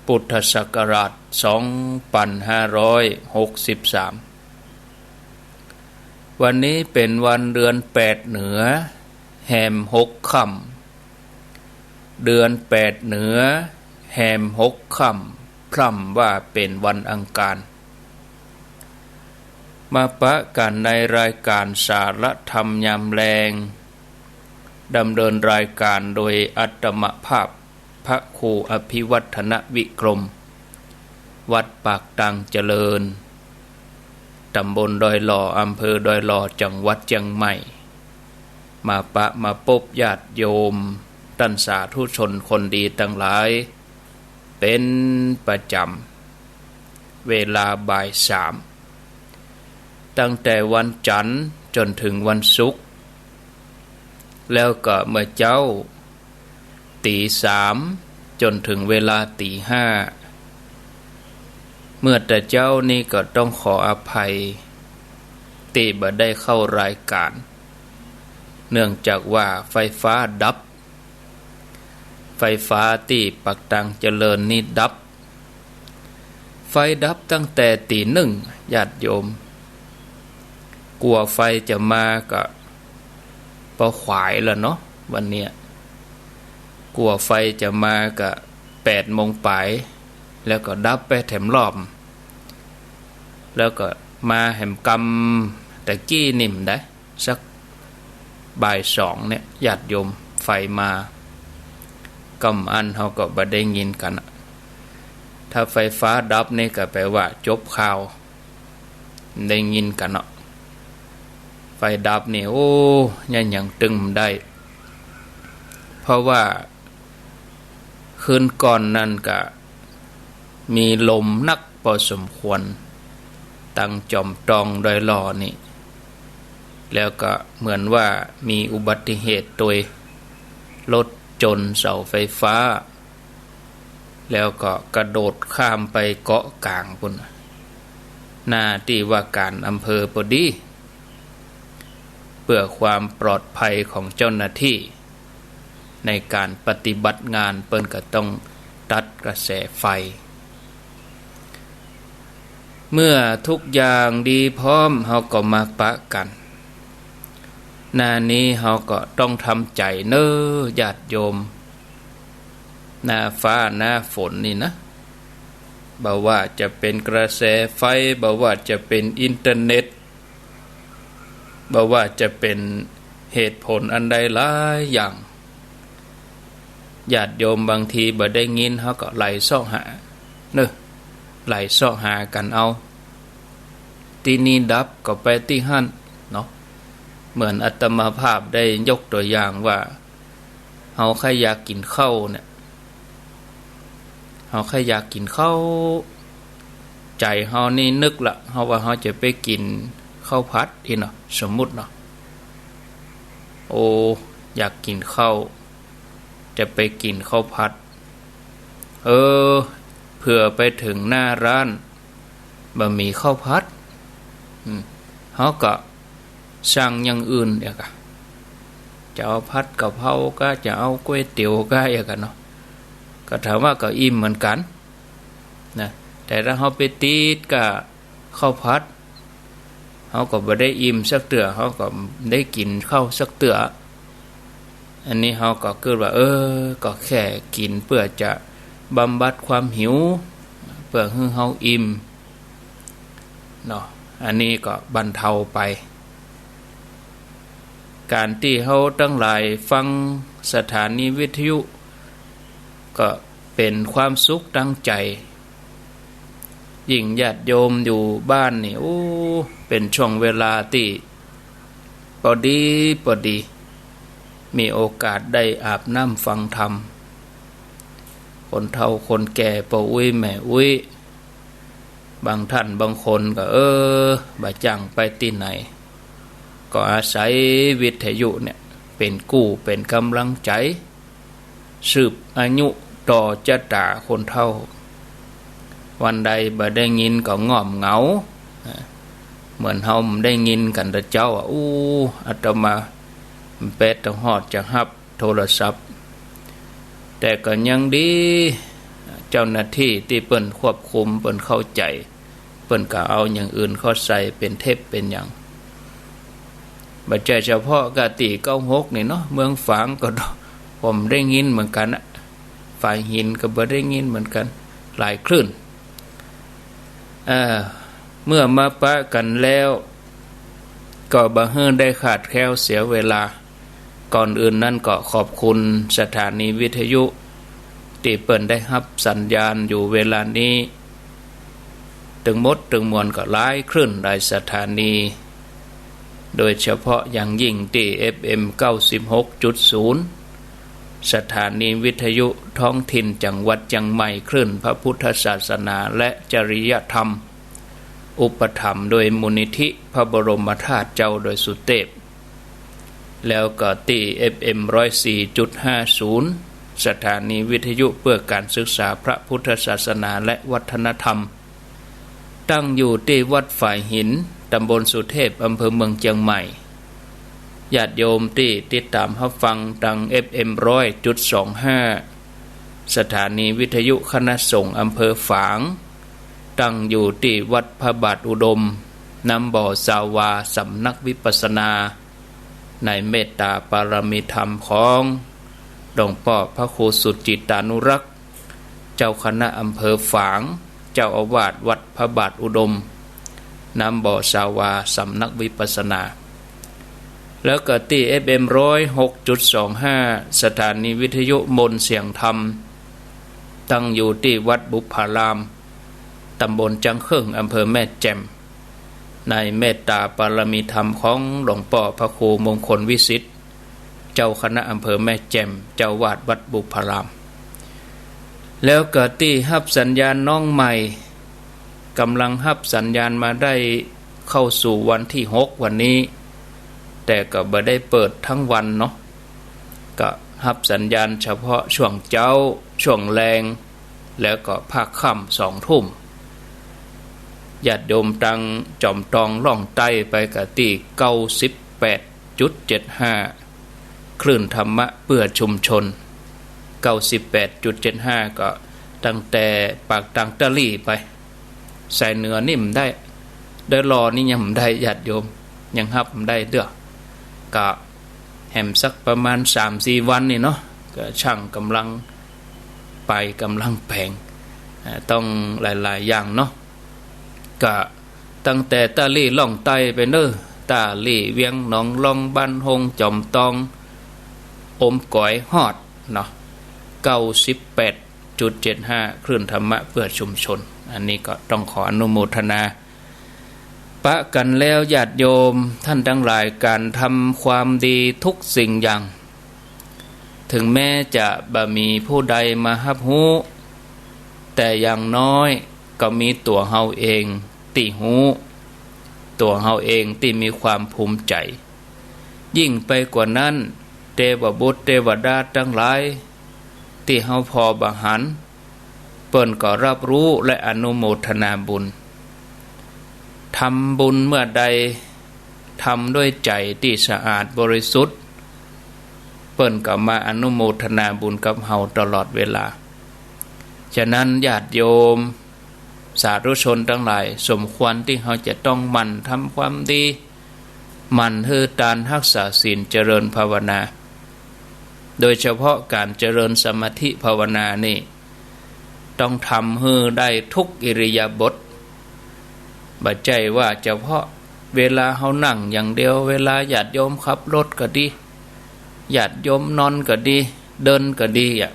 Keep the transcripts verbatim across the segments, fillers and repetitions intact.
พุทธศักราชสองปันห้าร้อยหกสิบสาม วันนี้เป๋นวันเดือนแปดเหนือ แฮมหกค่ำ เดือนแปดเหนือ แฮมหกค่ำ พร่ำว่าเป๋นวันอังคาร มาปะกั๋นในรายก๋านสารธรรมยามแลง ดำเนินรายก๋านโดยอาตมาภาพ พระครูอภิวัฒนวิกรม วัดปากตางเจริญ ต๋ำบลดอยหล่อ อำเภอดอยหล่อ จังหวัดเจียงใหม่ มาปะมาปบญาติโยม ต้านสาธุชนคนดีตังหลาย เป๋นประจ๋ำ เวลาบ่ายสาม ตั้งแต่วันจั๋นทร์จ๋นเถิงวันศุกร์ แล้วก็เมื่อเจ๊า ตี๋สามจ๋นเถิงเวลาตี๋ห้า เมื่อแต่เจ๊านี้ก็ต้องขออภัย ตี้บ่ได้เข้ารายก๋าน เนื่องจากว่าไฟฟ้าดับ ไฟฟ้าตี้ปากตางเจริญนี่ดับ ไฟดับตั้งแต่ตี๋นึ่ง ญาติโยม กั๋วไฟจะมาก็ปอขวายแล้วเนาะ วันเนี้ย กั๋วไฟจะมาก็แปดโมงปาย แล้วก็ดับไปแถมรอบ แล้วก็มาแหมกำตะกี้นิ่มได้ สักบ่ายสองเนี่ย ญาติโยม ไฟมา กำอั้นเฮาก็บ่ได้ยินกั๋นอะ ถ้าไฟฟ้าดับนี่ก็แป๋ว่าจบข่าว ได้ยินกั๋นเนาะ ไฟดับนี่ โอ้ เยียะหยังตึงบ่ได้ เพราะว่า คืนก่อนนั้นก็มีลมหนักปอสมควร ตังจ๋อมตองดอยหล่อนี่ แล้วก็เหมือนว่ามีอุบัติเหตุตวย รถจ๋นเสาไฟฟ้า แล้วก็กระโดดข้ามไปเกาะก๋างปู้น หน้าตี้ว่าก๋านอำเภอปอดี เปื้อความปลอดภัยของเจ้าหน้าตี้ ในก๋านปฏิบัติงานเปิ้นก็ต้องตัดกระแสไฟ เมื่อทุกอย่างดีพร้อม เฮาก็มาปะกั๋น หน้านี้เฮาก็ต้องทำใจ๋เน้อ ญาติโยม หน้าฟ้าหน้าฝนนี่นะ บ่ว่าจะเป๋นกระแสไฟ บ่ว่าจะเป๋นอินเทอร์เน็ต บ่ว่าจะเป๋นเหตุผลอันใดหลายอย่าง ญาติโยมบางทีบ่ได้ยิน เฮาก็ไหลเซาะหา เน้อ ไหลเซาะหากั๋นเอา ตี้นี่ดับก็ไปตี้หั้นเนาะ เหมือนอาตมาภาพได้ยกตั๋วอย่างว่า เฮาใค่อยากกิ๋นข้าวเนี่ย เฮาใค่อยากกิ๋นข้าว ใจ๋เฮานี่นึกละ เฮาว่าเฮาจะไปกิ๋นข้าวผัดอี้เนาะ สมมุติเนาะ โอ้ อยากกิ๋นข้าว จะไปกิ๋นข้าวผัด เออ เผื่อไปเถิงหน้าร้าน บ่มีข้าวผัด อืม เฮาก็สั่งอย่างอื่นเอียกอะ จะเอาผัดกะเพราก้า จะเอาก๋วยเตี๋ยวก้าเอียกอะเนาะ ก็ถามว่าก็อิ่มเหมือนกั๋นนะ แต่ถ้าเฮาไปติดกับข้าวผัด เฮาก็บ่ได้อิ่มสักเตื้อ เฮาก็บ่ได้กิ๋นข้าวสักเตื้อ อันนี้เฮาก็กึ๊ดว่า เออ ก็แค่กิ๋นเปื้อจะบำบัดความหิว เปื้อหื้อเฮาอิ่มเนาะ อันนี้ก็บรรเทาไป ก๋านตี้เฮาตังหลายฟังสถานีวิทยุ ก็เป๋นความสุขตางใจ๋ ยิ่งญาติโยมอยู่บ้านนี่ โอ้ เป๋นช่วงเวลาตี้ปอดีปอดี มีโอกาสได้อาบน้ำฟังธรรม คนเฒ่าคนแก่ป้ออุ๊ยแม่อุ๊ย บางท่านบางคนก็ เออ บ่จั่งไปตี้ไหน ก็อาศัยวิทยุเนี่ย เป๋นกู้เป๋นก๋ำลังใจ๋ สืบอายุต่อจะต๋าคนเฒ่า วันใดบ่ได้ยินก็ง่อมเหงา เหมือนเฮาบ่ได้ยินกั๋นแต่เจ๊าอะ อู้ อาตมาแป๊ดตะฮอดจะฮับโทรศัพท์ แต่ก็ยังดี เจ้าหน้าตี้ตี้เปิ้นควบคุมเปิ้นเข้าใจ๋ เปิ้นก็เอาอย่างอื่นเข้าใส่เป๋นเทปเป๋นหยัง บ่ใจ้เฉพาะกะตี้เก้าหกนี่เนาะ เมืองฝางก็บ่ได้ยินเหมือนกั๋นอะ ฝายหินก็บ่ได้ยินเหมือนกั๋น หลายคลื่น เอ่อ เมื่อมาปะกั๋นแล้ว ก็บ่หื้อได้ขาดแคลนเสียเวลา ก่อนอื่นนั้นก็ขอบคุณสถานีวิทยุตี้เปิ้นได้ฮับสัญญาณอยู่เวลานี้ ตึงหมดตึงมวลก็หลายคลื่นหลายสถานี โดยเฉพาะอย่างยิ่งตี้ เอฟเอ็ม เก้าสิบหกจุดศูนย์ สถานีวิทยุท้องถิ่นจังหวัดเจียงใหม่ คลื่นพระพุทธศาสนาและจริยธรรม อุปถัมภ์โดยมูลนิธิพระบรมธาตุเจ้าดอยสุเตพ แล้วก็ตี้ เอฟเอ็ม ร้อยสี่จุดห้าศูนย์ สถานีวิทยุเพื่อการศึกษาพระพุทธศาสนาและวัฒนธรรม ตั้งอยู่ตี้วัดฝายหิน ตำบลสุเทพ อำเภอเมืองเจียงใหม่ ญาติโยมตี้ติดต๋ามฮับฟังตาง เอฟเอ็ม ร้อยจุดสองห้า สถานีวิทยุคณะสงฆ์อำเภอฝาง ตั้งอยู่ตี้วัดพระบาทอุดม น้ำบ่อซาวา สำนักวิปัสสนา ในเมตตาปารมีธรรมของหลวงป้อพระครูสุจิตตานุรักษ์ เจ้าคณะอำเภอฝาง เจ้าอาวาสวัดพระบาทอุดม น้ำบ่อซาวา สำนักวิปัสสนา แล้วก็ตี้ เอฟเอ็ม ร้อยหกจุดสองห้า สถานีวิทยุมนต์เสียงธรรม ตั้งอยู่ตี้วัดบุพพาราม ตำบลจังเคิ่ง อำเภอแม่แจ่ม ในเมตตาปารมีธรรมของหลวงป้อพระครูมงคลวิสิทธิ์ เจ้าคณะอำเภอแม่แจ่ม เจ้าอาวาสวัดบุพพาราม แล้วก็ตี้ฮับสัญญาณน้องใหม่ ก่ำลังฮับสัญญาณมาได้เข้าสู่วันตี้หกวันนี้ แต่ก็บ่ได้เปิดตึงวันเนาะ ก็ฮับสัญญาณเฉพาะช่วงเจ๊า ช่วงแลง แล้วก็ภาคค่ำสองทุ่ม ญาติโยมตางจอมตองล่องใต้ไปก็ตี้ เก้าสิบแปดจุดเจ็ดห้า คลื่นธรรมะเพื่อชุมชน เก้าสิบแปดจุดเจ็ดห้า ก็ตั้งแต่ปากตางตะลี่ไป สายเหนือนี่บ่ได้ ดอยหล่อนี่ยังบ่ได้ ญาติโยม ยังฮับบ่ได้เตื้อ ก็แหมสักประมาณสามสี่วันนี่เนาะ ก็ช่างก่ำลังไป ก่ำลังแป๋ง อ่า ต้องหลายๆ อย่างเนาะ ก็ตั้งแต่ตะลี่ล่องใต้ไปเน้อ ตะลี่ เวียงหนองลอง บ้านฮง จอมตอง อมก๋อย ฮอดเนาะ เก้าสิบแปดจุดเจ็ดห้า คลื่นธรรมะเพื่อชุมชน อันนี้ก็ต้องขออนุโมทนา ปะกั๋นแล้วญาติโยมต้านตังหลาย ก๋านทำความดีทุกสิ่งอย่าง เถิงแม้จะบ่มีผู้ใดมาฮับฮู้ แต่อย่างน้อยก็มีตั๋วเฮาเองตี้ฮู้ ตั๋วเฮาเองตี้มีความภูมิใจ๋ ยิ่งไปกว่านั้น เตวบุตรเตวดาตังหลาย ตี้เฮาผ่อบ่หัน เปิ้นก็ฮับฮู้และอนุโมทนาบุญ ทำบุญเมื่อใด ทำด้วยใจ๋ตี้สะอาดบริสุทธิ์ เปิ้นก็มาอนุโมทนาบุญกับเฮาตลอดเวลา ฉะนั้นญาติโยม สาธุชนตังหลาย สมควรตี้เฮาจะต้องหมั่นทำความดี หมั่นหื้อตาน ฮักษาศีล เจริญภาวนา โดยเฉพาะก๋านเจริญสมาธิภาวนานี่ ต้องทำหื้อได้ทุกอิริยาบถ บ่ใจ้ว่าเฉพาะเวลาเฮานั่งอย่างเดียว เวลาญาติโยมขับรถก็ดี ญาติโยมนอนก็ดี เดินก็ดีอะ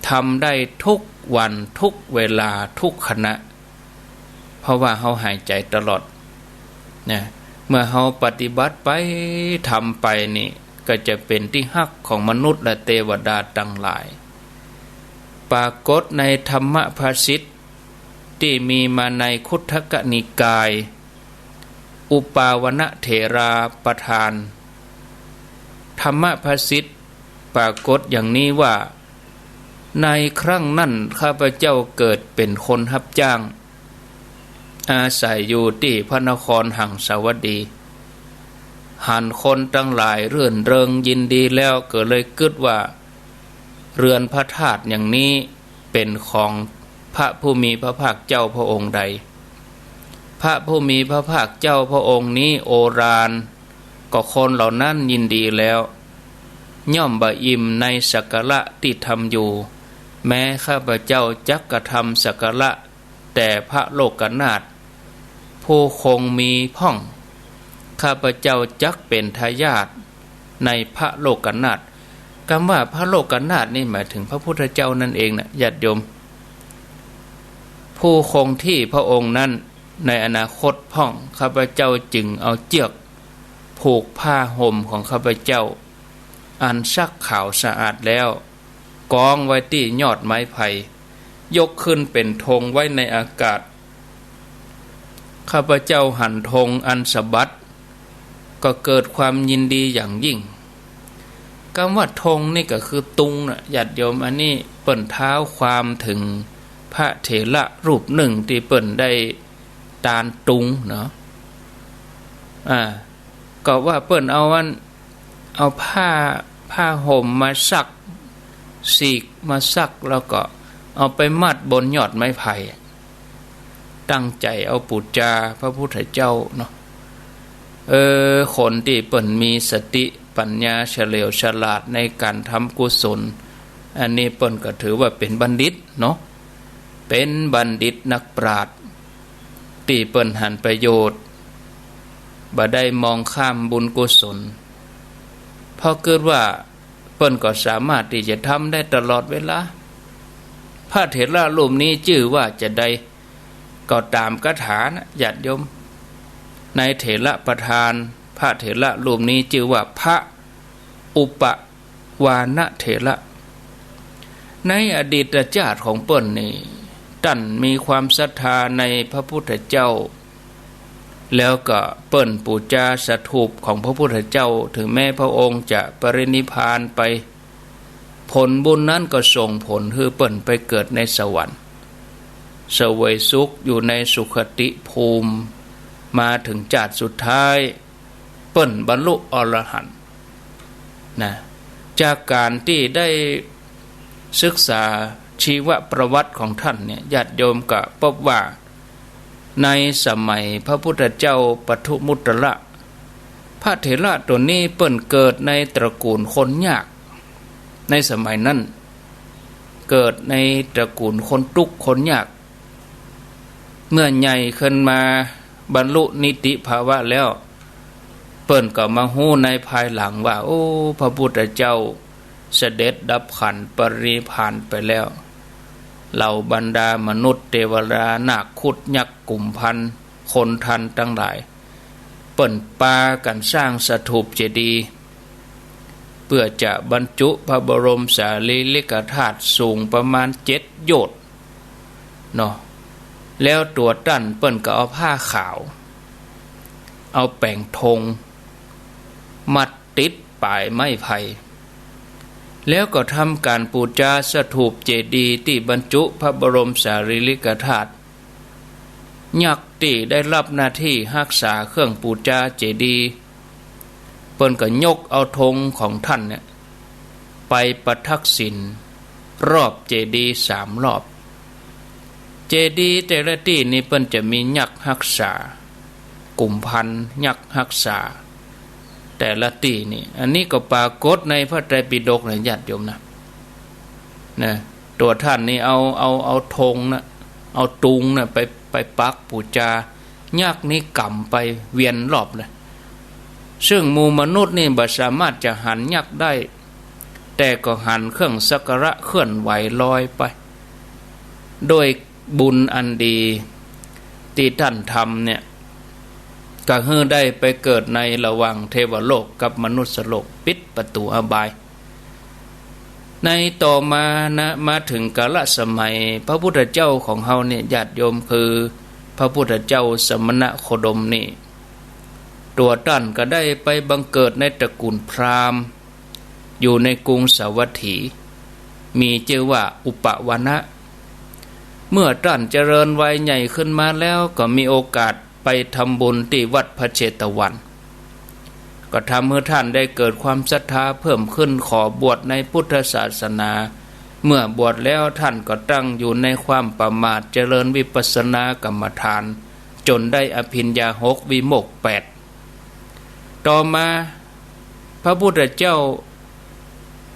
ทำได้ทุกวัน ทุกเวลา ทุกขณะ เพราะว่าเฮาหายใจ๋ตลอดนะ เมื่อเฮาปฏิบัติไป ทำไปนี่ ก็จะเป๋นตี้ฮักของมนุษย์และเตวดาตังหลาย ปรากฏในธรรมภาษิตตี้มีมาในคุตทกนิกาย อุปาวณเถราประทาน ธรรรมภาษิตปรากฏอย่างนี้ว่า ในครั้งนั้นข้าพเจ้าเกิดเป๋นคนฮับจ้าง อาศัยอยู่ตี้พระนครหังสาวดี หันคนตังหลายรื่นเริงยินดีแล้วก็เลยกึ๊ดว่า เรือนพระธาตุอย่างนี้เป เป็นของพระผู้มีพระภาคเจ้าพระองค์ใด พระผู้มีพระภาคเจ้าพระองค์นี้โอราณ ก็คนเหล่านั้นยินดีแล้ว ย่อมบ่อิ่มในสักการะที่ทำอยู่ แม้ข้าพเจ้าจักกระทำสักการะแต่พระโลกนาถ ผู้คงมีพ่อง ข้าพเจ้าจักเป็นทายาทในพระโลกนาถ กำว่าพระโลกนาถนี่หมายถึงพระพุทธเจ้านั่นเองนะญาติโยม ผู้คงที่พระองค์นั้นในอนาคตพ่อง ข้าพเจ้าจึงเอาเจื้อกผูกผ้าห่มของข้าพเจ้า อันซักขาวสะอาดแล้ว กองไว้ตี้ยอดไม้ไผ่ ยกขึ้นเป็นธงไว้ในอากาศ ข้าพเจ้าหันธงอันสะบัด ก็เกิดความยินดีอย่างยิ่ง กำว่าธงนี่ก็คือตุงนะญาติโยม อันนี้เปิ้นเท้าความถึงพระเถระรูปหนึ่งที่เปิ้นได้ตานตุงเนาะ อ่า ก็ว่าเปิ้นเอาอัน เอาผ้า ผ้าห่มมาซัก ฉีกมาซัก แล้วก็เอาไปมัดบนยอดไม้ไผ่ ตั้งใจ๋เอาปู๋จาพระพุทธเจ้าเนาะ เออ คนตี้เปิ้นมีสติปัญญาเฉลียวฉลาดในก๋านทำกุศล อันนี้เปิ้นก็ถือว่าเป๋นบัณฑิตเนาะ เป๋นบัณฑิตนักปราชญ์ ตี้เปิ้นหันประโยชน์ บ่ได้มองข้ามบุญกุศล เพราะกึ๊ดว่าเปิ้นก็สามารถตี้จะทำได้ตลอดเวลา พระเถระรูปนี้จื้อว่าจาใด ก็ต๋ามคาถานะญาติโยม ในเถระประธาน พระเถระรูปนี้จื้อว่าพระอุปวานเถระ ในอดีตจาติของเปิ้นนี่ ต้านมีความศรัทธาในพระพุทธเจ้า แล้วก็เปิ้นปู๋จาสถูปของพระพุทธเจ้า ถึงแม้พระองค์จะปรินิพพานไป ผลบุญนั้นก็ส่งผลหื้อเปิ้นไปเกิดในสวรรค์ เสวยสุขอยู่ในสุคติภูมิ มาถึงจาติสุดท้าย เปิ้นบรรลุอรหันต์นะ จากก๋านตี้ได้ศึกษาชีวประวัติของต้านเนี่ย ญาติโยมก็พบว่า ในสมัยพระพุทธเจ้าปทุมุตตระ พระเถระตั๋วนี้เปิ้นเกิดในตระกู๋นคนยาก ในสมัยนั้น เกิดในตระกู๋นคนตุ๊กข์คนยาก เมื่อใหญ่ขึ้นมาบรรลุนิติภาวะแล้ว เปิ้นก็มาฮู้ในภายหลังว่า โอ้ พระพุทธเจ้าเสด็จดับขันธ์ปรินิพพานไปแล้ว เหล่าบรรดามนุษย์เตวดานาคคุดยักษ์กุมภัณฑ์ คนทันตังหลาย เปิ้นปากั๋นสร้างสถูปเจดีย์ เปื้อจะบรรจุพระบรมสารีริกธาตุสูงประมาณเจ็ดโยชน์เนาะ แล้วตั๋วต้านเปิ้นก็เอาผ้าขาว เอาแป๋งธง มัดติดป๋ายไม้ไผ่ แล้วก็ทำก๋านปู๋จาสถูปเจดีย์ตี้บรรจุพระบรมสารีริกธาตุ ยักษ์ตี้ได้ฮับหน้าตี้ฮักษาเครื่องปู๋จาเจดีย์ เปิ้นก็ยกเอาธงของต้านเนี่ย ไปประทักษิณรอบเจดีย์สามรอบ เจดีย์แต่ละตี้นี่เปิ้นจะมียักษ์ฮักษา กุมภัณฑ์ยักษ์ฮักษา แต่ละตี้นี่ อันนี้ก็ปรากฏในพระไตรปิฎกนะญาติโยมนะ นะ ตั๋วต้านนี่เอา เอา เอาธงนะ เอาตุงนะ ไป ไปปักปู๋จา ยักษ์นี่ก๋ำไปเวียนรอบเลย ซึ่งหมู่มนุษย์นี่บ่สามารถจะหันยักษ์ได้ แต่ก็หันเครื่องสักการะเคลื่อนไหวลอยไป ด้วยบุญอันดีตี้ต้านทำเนี่ย ก็หื้อได้ไปเกิดในระหว่างเทวโลกกับมนุษยโลก ปิดประตู๋อบาย ในต่อมานะ มาถึงกาลสมัยพระพุทธเจ้าของเฮาเนี่ย ญาติโยม คือพระพุทธเจ้าสมณโคดมนี่ ตั๋วต้านก็ได้ไปบังเกิดในตระกู๋นพราหมณ์ อยู่ในกรุงสาวัตถี มีจื้อว่าอุปวานะ เมื่อต้านเจริญวัยใหญ่ขึ้นมาแล้ว ก็มีโอกาสไปทำบุญตี้วัดพระเชตวัน ก็ทำหื้อต้านได้เกิดความศรัทธาเพิ่มขึ้น ขอบวชในพุทธศาสนา เมื่อบวชแล้วท่านก็ตั้งอยู่ในความประมาท เจริญวิปัสสนากรรมฐาน จ๋นได้อภิญญาหก วิโมกข์แปด ต่อมาพระพุทธเจ้า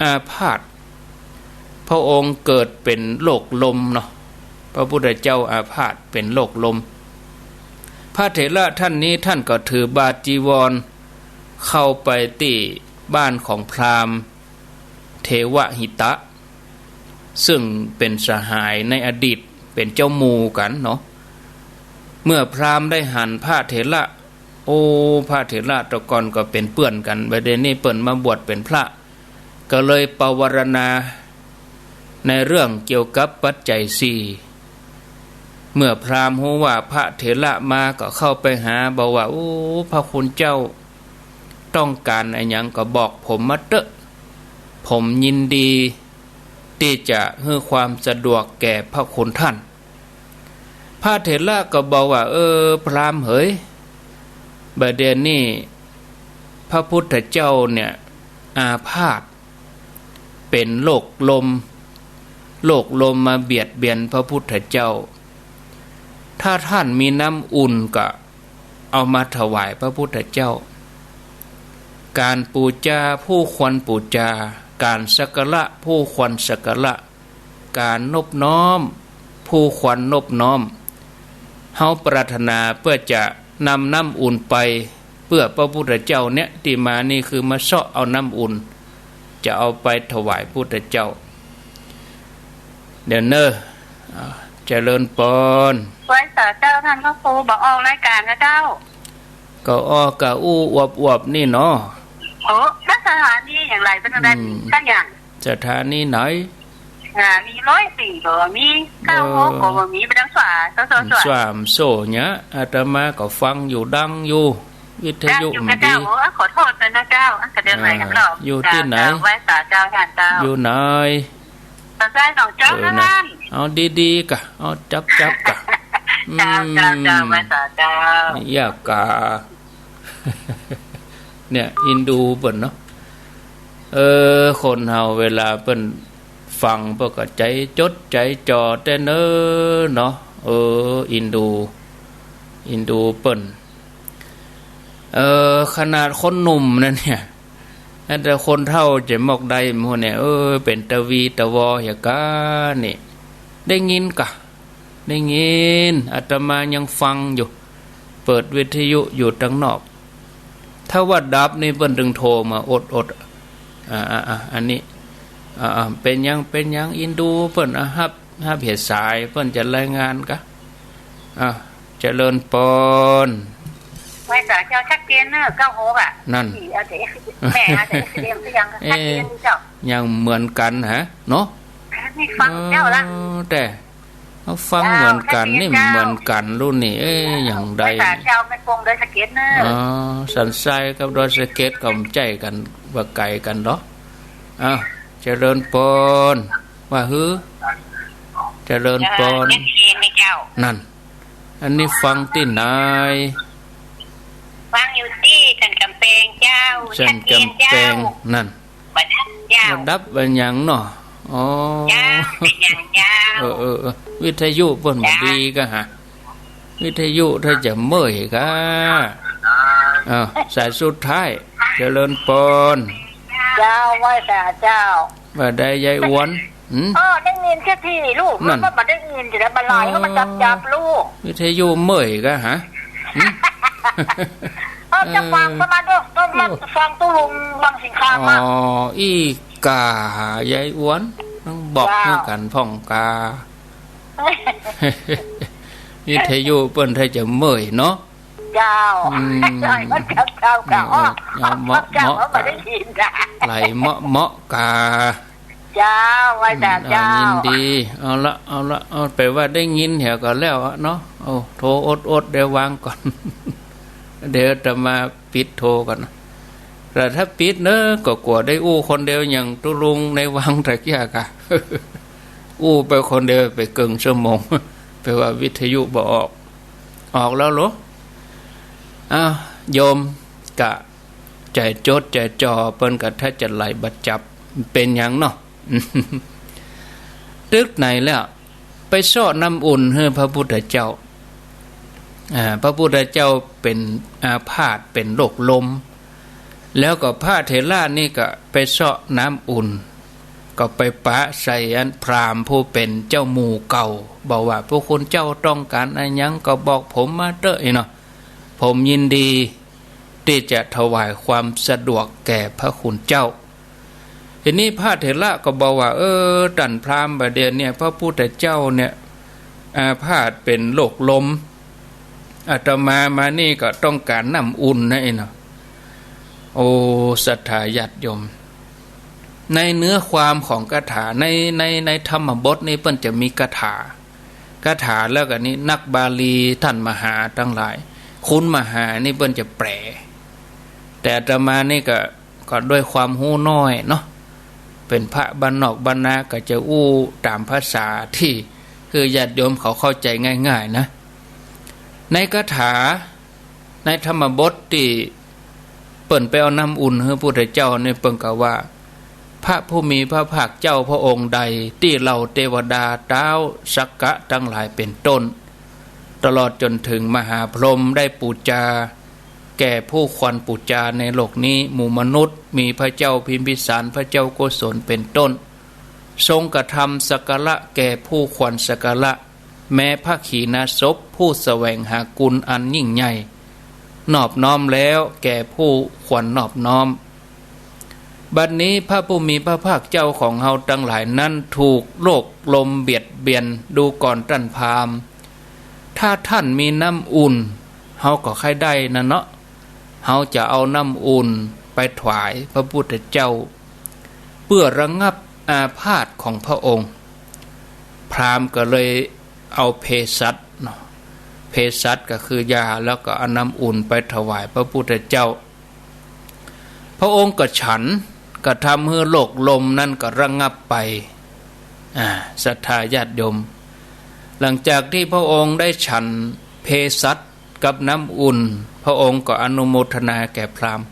อาพาธ พระองค์เกิดเป๋นโรคลมเนาะ พระพุทธเจ้าอาพาธเป๋นโรคลม พระเถระท่านนี้ท่านก็ถือบาตรจีวรเข้าไปตี้บ้านของพราหมณ์เทวหิตะ ซึ่งเป๋นสหายในอดีต เป๋นเจ้าหมู่กั๋นเนาะ เมื่อพราหมณ์ได้หันพระเถระ โอ้ พระเถระแต่ก่อนก็เป๋นเปื้อนกั๋น บ่าเดี่ยวนี้เปิ้นมาบวชเป๋นพระ ก็เลยปวารณาในเรื่องเกี่ยวกับปัจจัยสี่ เมื่อพราหมณ์ฮู้ว่าพระเถระมาก็เข้าไปหา บอกว่า โอ้ พระคุณเจ้าต้องก๋านอะหยังก็บอกผมมาเต๊อะ ผมยินดีตี้จะหื้อความสะดวกแก่พระคุณท่าน พระเถระก็บอกว่า เออ พราหมณ์เหย บ่าเดี่ยวนี้พระพุทธเจ้าเนี่ยอาพาธ เป๋นโรคลม โรคลมมาเบียดเบียนพระพุทธเจ้า ถ้าท่านมีน้ำอุ่นก็เอามาถวายพระพุทธเจ้า ก๋านปู๋จาผู้ควรปู๋จา ก๋านสักการะผู้ควรสักการะ ก๋านนบน้อมผู้ควรนบน้อม เฮาปรารถนาเปื้อจะนำน้ำอุ่นไปเปื้อพระพุทธเจ้าเนี่ย ตี้มานี่คือมาเซาะเอาน้ำอุ่น จะเอาไปถวายพุทธเจ้า เดี๋ยวเน่อ อ่า เจริญปอน ไหว้สาเจ้า ท่านพระครู บ่ออกรายก๋านนะเจ้า ก็ออกกะอู้อวบๆ นี่เนาะ โอ้ แล้วสถานีอย่างไร เป๋นอะไร อืม สักอย่าง สถานีไหน อ่า มีร้อยสี่ก็มี เก้าหกก็มี ไปตางสา สา สา สา สามโซ่เนี่ย อาตมาก็ฟังอยู่ดังอยู่ วิทยุ ดังอยู่ มันดี กะเจ้า โอ้ ขอโทษด้วยนะเจ้า อ่ะ กะเดี๋ยวไหน อ่า กันหรอก อยู่ตี้ไหน เจ้า เจ้า ไหว้สาเจ้า ท่านเจ้า อยู่ไหน สนใจสองเจ้า เออ เท่านั้น เอาดีๆ กะ เอาจับๆ กะ เจ้า อืม เจ้า เจ้า ไหว้สาเจ้า อยากกะ เนี่ย อินดูเปิ้นเนาะ เออ คนเฮาเวลาเปิ้นฟังเปิ้นก็ใจ๋จดใจ๋จ่อแต๊เน่อเนาะ เออ อินดู อินดูเปิ้น เออ ขนาดคนหนุ่มนั่นเนี่ย แต่คนเฒ่าจะมอกได้หมดเนี่ย เออ เป๋นตะวีตะวอเหียกานี่ ได้ยินกะ ได้ยิน อาตมายังฟังอยู่ เปิดวิทยุอยู่ตางนอก ถ้าว่าดับนี่เปิ้นตึงโทรมาอดๆ อ่า อ่า อ่า อันนี้ อ่า อ่า เป๋นหยัง เป๋นหยัง อินดูเปิ้น อ่ะ ฮับ ฮับเหียสาย เปิ้นจะรายงานกะ อ่ะ เจริญปอน ไหว้สาเจ้า ชัดเจนเน่อ เก้าหก อ่ะ นั่น แม่อาจจะเอ็กซิเดนต์หรือยัง เอ๊ะ ชัดเจนเจ้า ยังเหมือนกั๋นหะ เนาะ นี่ฟังเจ้าละ เออ แต่ เอาฟังเหมือนกั๋น เจ้า นี่ ชัดเจนเจ้า เหมือนกั๋นรุ่นนี่ เอ๊ะ อย่างใด ไหว้สาเจ้า แม่กงดอยสะเก็ดเน่อ อ๋อ สันทรายกับดอยสะเก็ดก็บ่ใจ้กั๋น บ่ไก๋กั๋นดอก อ้าว เจริญปอน ว่าหื้อ เจริญปอน เออ ชัดเจนไหมเจ้า นั่น อันนี้ฟังตี้ไหน ฟังอยู่ตี้สันกำแปงเจ้า สันกำแปง ชัดเจนเจ้า นั่น บ่ดับเจ้า บ่ดับบ่หยังเนาะ อ๋อ เจ้า เป๋นหยังเจ้า เออ เออ เออ วิทยุเปิ้นบ่ดีกะหะ วิทยุถ้าจะเมื่อยกะ อ้าว สายสุดท้าย เจริญปอน เจ้า ไหว้สาเจ้า ว่าได้ยายอ้วน หืม เออ ได้ยินเสียทีลูก นั่น มันบ่ได้ยินจะได้บ่หลาย เออ มันจับๆ ลูก วิทยุเมื่อยกะหะ หืม เออ จะฟังประมาณนั้น ต้องมาฟังตุ๊ลุงวังสิงคามา อ๋อ อี้ก่า ยายอ้วน ต้องบอก เจ้า หื้อกั๋นพ่องกา วิทยุเปิ้นถ้าจะเมื่อยเนาะ เจ้า อืม ใช่ มันจับเจ้ากะ เออ เออ เอาเหมาะ เจ้า เหมาะ เขาบ่ได้ยินนะ ไหลเหมาะเหมาะกา เจ้า ไหว้สาเจ้า อืม อ่า ยินดี เอาละ เอาละ เอาไปว่าได้ยินเหียก็แล้วอะเนาะ เอา โทรอดๆ เดี๋ยววางก่อน เดี๋ยวจะมาปิดโทรก่อนนะ แต่ถ้าปิดเนอะ ก็กั๋วได้อู้คนเดียวอย่างตุ๊ลุงในวังตะกี้กะ อู้ไปคนเดียวไปเกิ่งชั่วโมง ไปว่าวิทยุบ่ออก ออกแล้วเหรอ อ้าว โยมกะใจ๋จดใจ๋จ่อ เปิ้นกะถ้าจะไหลบ่จับ เป๋นหยังเนาะ ตึกไหนแล้ว ไปเซาะน้ำอุ่นหื้อพระพุทธเจ้า อ่า พระพุทธเจ้าเป๋นอาพาธเป๋นโรคลม แล้วก็พระเถระนี่ก็ไปเซาะน้ำอุ่น ก็ไปปะใส่อันพราหมณ์ผู้เป๋นเจ้าหมู่เก่า บอกว่า พวกคุณเจ้าต้องก๋านอะหยังก็บอกผมมาเต๊อะ อี้เนาะ ผมยินดีตี้จะถวายความสะดวกแก่พระคุณเจ้า ทีนี้พระเถระก็บอกว่า เออ ต้านพราหมณ์ บ่าเดี่ยวเนี่ย พระพุทธเจ้าเนี่ย อาพาธเป๋นโรคลม อาตมามานี่ก็ต้องก๋านน้ำอุ่นนะ อี้เนาะ โอ้ ศรัทธาญาติโยม ในเนื้อความของคาถา ใน ใน ในธรรมบทนี่เปิ้นจะมีคาถา คาถาแล้วก็นี้ นักบาลีต้านมหาตังหลาย คุณมหานี่เปิ้นจะแปล แต่อาตมานี่ก็ ก็ด้วยความฮู้น้อยเนาะ เป๋นพระบ้านนอกบ้านนา ก็จะอู้ต๋ามภาษาตี้หื้อญาติโยมเขาเข้าใจ๋ง่ายๆ นะ ในคาถา ในธรรมบทตี้เปิ้นไปเอาน้ำอุ่นหื้อพุทธเจ้านี่ เปิ้นก็ว่า พระผู้มีพระภาคเจ้าพระองค์ใดตี้เหล่าเตวดาต๊าวสักกะตังหลายเป๋นต้น ตลอดจ๋นเถิงมหาพรหมได้ปู๋จา แก่ผู้ควรปู๋จาในโลกนี้ หมู่มนุษย์มีพระเจ้าพิมพิสาร พระเจ้าโกศลเป๋นต้น ทรงกระทำสักการะแก่ผู้ควรสักการะ แม้พระขีณาสพผู้แสวงหากุณอันยิ่งใหญ่ นอบน้อมแล้วแก่ผู้ควรนอบน้อม บัดนี้พระผู้มีพระภาคเจ้าของเฮาตังหลายนั้นถูกโรคลมเบียดเบียน ดูก่อนต้านพราหมณ์ ถ้าต้านมีน้ำอุ่น เฮาก็ใค่ได้นะเนาะ เฮาจะเอาน้ำอุ่นไปถวายพระพุทธเจ้า เปื้อระงับอาพาธของพระองค์ พราหมณ์ก็เลยเอาเภสัชเนาะ เภสัชก็คือยา แล้วก็เอาน้ำอุ่นไปถวายพระพุทธเจ้า พระองค์ก็ฉัน ก็ทำหื้อโรคลมนั้นก็ระงับไป อ่า ศรัทธาญาติโยม หลังจากตี้พระองค์ได้ฉันเภสัชกับน้ำอุ่น พระองค์ก็อนุโมทนาแก่พราหมณ์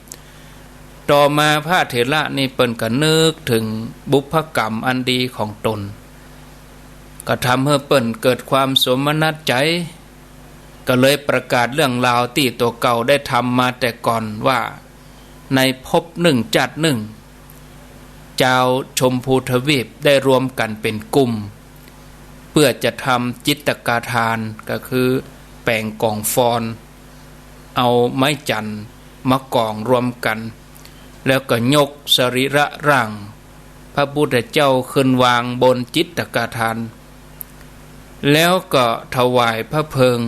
ต่อมาพระเถระนี่เปิ้นก็นึกเถิงบุพกรรมอันดีของตน ก็ทำหื้อเปิ้นเกิดความโสมนัสใจ๋ ก็เลยประกาศเรื่องราวตี้ตั๋วเก่าได้ทำมาแต่ก่อนว่า ในภพนึ่งจาตินึ่ง จาวชมพูทวีปได้รวมกั๋นเป๋นกลุ่ม เปื้อจะทำจิตกาทาน ก็คือแป๋งกองฟอน เอาไม้จั๋นมาก๋องรวมกั๋น แล้วก็ยกสรีระร่างพระพุทธเจ้าขึ้นวางบนจิตกาทาน แล้วก็ถวายพระเพลิง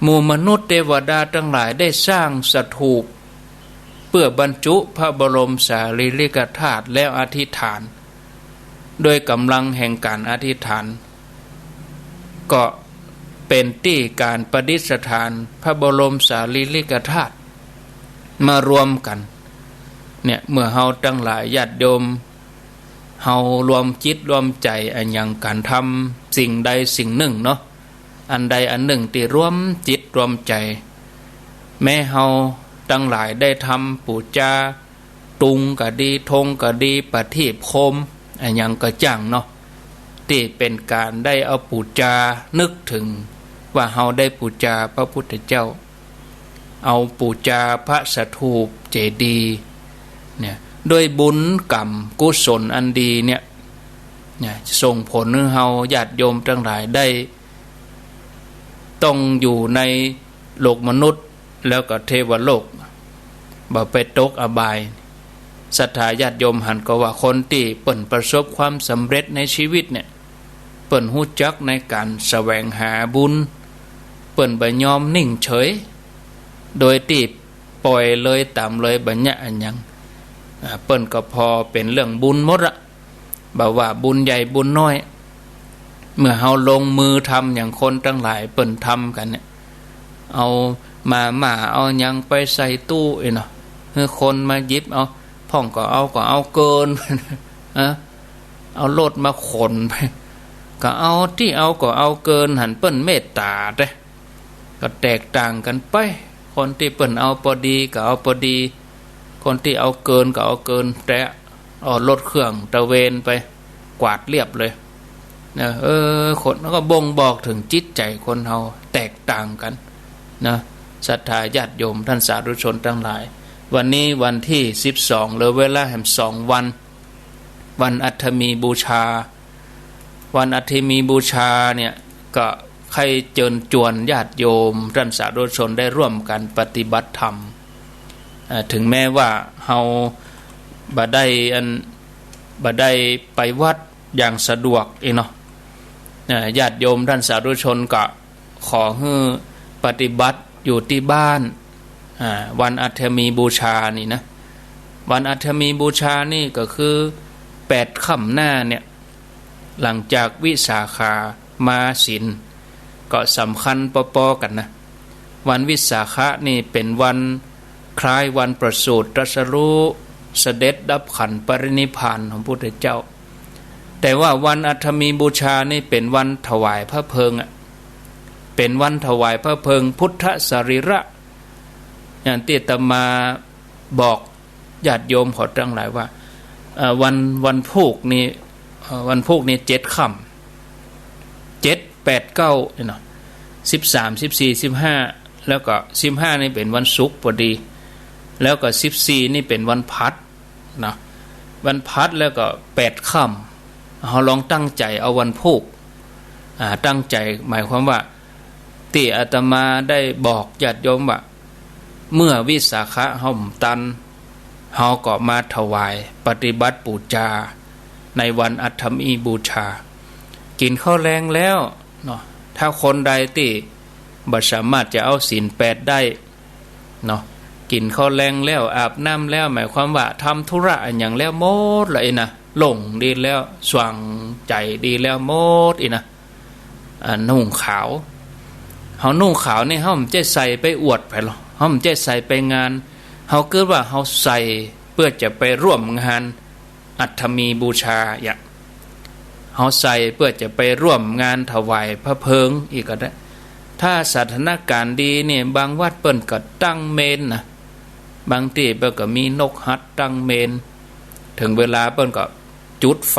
หมู่มนุษย์เตวดาตังหลายได้สร้างสถูป เปื้อบรรจุพระบรมสารีริกธาตุแล้วอธิษฐาน ด้วยก๋ำลังแห่งก๋านอธิษฐาน ก็เป๋นตี้ก๋านประดิษฐานพระบรมสารีริกธาตุมารวมกั๋น เนี่ย เมื่อเฮาตังหลายญาติโยม เฮารวมจิตรวมใจ๋อะหยังก๋านทำสิ่งใดสิ่งนึ่งเนาะ อันใดอันนึ่งตี้รวมจิตรวมใจ๋ แม้เฮาตังหลายได้ทำปู๋จา ตุงก็ดี ธงก็ดี ประทีปโคม อะหยังก็จ้างเนาะ ตี้เป๋นก๋านได้เอาปู๋จานึกเถิงว่าเฮาได้ปู๋จาพระพุทธเจ้า เอาปู๋จาพระสถูปเจดีย์เนี่ย ด้วยบุญกรรมกุศลอันดีเนี่ย เนี่ย ส่งผลหื้อเฮาญาติโยมตังหลายได้ ต้องอยู่ในโลกมนุษย์ แล้วก็เทวโลก บ่ไปตกอบาย ศรัทธาญาติโยมหันก็ว่า คนตี้เปิ้นประสบความสำเร็จในชีวิตเนี่ย เปิ้นฮู้จักในก๋านแสวงหาบุญ เปิ้นบ่ยอมนิ่งเฉย โดยตี้ป่อยเลยต๋ามเลย บ่เยียะอะหยัง อ่า เปิ้นก็ผ่อเป๋นเรื่องบุญหมดอะ บ่ว่าบุญใหญ่บุญน้อย เมื่อเฮาลงมือทำอย่างคนตังหลายเปิ้นทำกั๋นเนี่ย เอามาม่าเอาหยังไปใส่ตู้อี้เนาะ หื้อคนมาหยิบเอา พ่องก็เอา ก็เอาเกิน ฮะ เอารถมาขนไป ก็เอาตี้เอา ก็เอาเกิน หันเปิ้นเมตต๋าเต๊ ก็แตกต่างกั๋นไป คนตี้เปิ้นเอาปอดีก็เอาปอดี คนตี้เอาเกินก็เอาเกิน แต๊ เอารถเครื่องตระเวนไป กวาดเรียบเลยนะ เออ คน แล้วก็บ่งบอกเถิงจิตใจ๋คนเฮาแตกต่างกั๋นนะ ศรัทธาญาติโยมต้านสาธุชนตังหลาย วันนี้วันตี้สิบสอง เหลือเวลาแหมสองวัน วันอัฏฐมีบูชา วันอัฏฐมีบูชาเนี่ย ก็ใค่เจิญจวนญาติโยมต้านสาธุชนได้ร่วมกั๋นปฏิบัติธรรม เอ่อ เถิงแม้ว่าเฮาบ่ได้อัน บ่ได้ไปวัดอย่างสะดวกอี้เนาะ เอ่อ ญาติโยมต้านสาธุชนก็ขอหื้อปฏิบัติอยู่ตี้บ้าน อ่า วันอัฏฐมีบูชานี่นะ วันอัฏฐมีบูชานี่ก็คือแปดค่ำหน้าเนี่ย หลังจากวิสาขามาศีล ก็สำคัญปอๆ กั๋นนะ วันวิสาขะนี่เป๋นวันคล้ายวันประสูติตรัสรู้ เสด็จดับขันธ์ปรินิพพานของพระพุทธเจ้า แต่ว่าวันอัฏฐมีบูชานี่เป๋นวันถวายพระเพลิงอะ เป๋นวันถวายพระเพลิงพุทธสรีระ อย่างตี้อาตมาบอกญาติโยมเขาตังหลายว่า เอ่อ วัน วันพูกนี่ เอ่อ วันพูกนี่เจ็ดค่ำ เจ็ด แปด เก้า นี่เนาะ สิบสาม สิบสี่ สิบห้า แล้วก็สิบห้านี่เป๋นวันศุกร์พอดี แล้วก็สิบสี่นี่เป๋นวันพลัสเนาะ วันพลัสแล้วก็แปดค่ำ เฮาลองตั้งใจ๋เอาวันพูก อ่า ตั้งใจ๋ หมายความว่า ตี้อาตมาได้บอกญาติโยมว่า เมื่อวิสาขะเฮาบ่ตัน เฮาก็มาถวายปฏิบัติปู๋จาในวันอัฏฐมีบูชา กิ๋นข้าวแลงแล้วเนาะ ถ้าคนใดตี้บ่สามารถจะเอาศีลแปดได้เนาะ กิ๋นข้าวแลงแล้ว อาบน้ำแล้ว หมายความว่าทำธุระอะหยังแล้วหมดละอี้นะ โล่งดีแล้ว สว่างใจ๋ดีแล้วหมดอี้นะ อ่า นุ่งขาว เฮานุ่งขาวนี่ เฮาบ่ใจ้ใส่ไปอวดใผลอ เฮาบ่ใจ้ใส่ไปงาน เฮากึ๊ดว่าเฮาใส่เปื้อจะไปร่วมงานอัฏฐมีบูชาอะ เฮาใส่เปื้อจะไปร่วมงานถวายพระเพลิงอี้ก็ได้ ถ้าสถานการณ์ดีนี่ บางวัดเปิ้นก็ตั้งเมนนะ บางตี้เปิ้นก็มีนกฮัดตั้งเมน เถิงเวลาเปิ้นก็จุดไฟ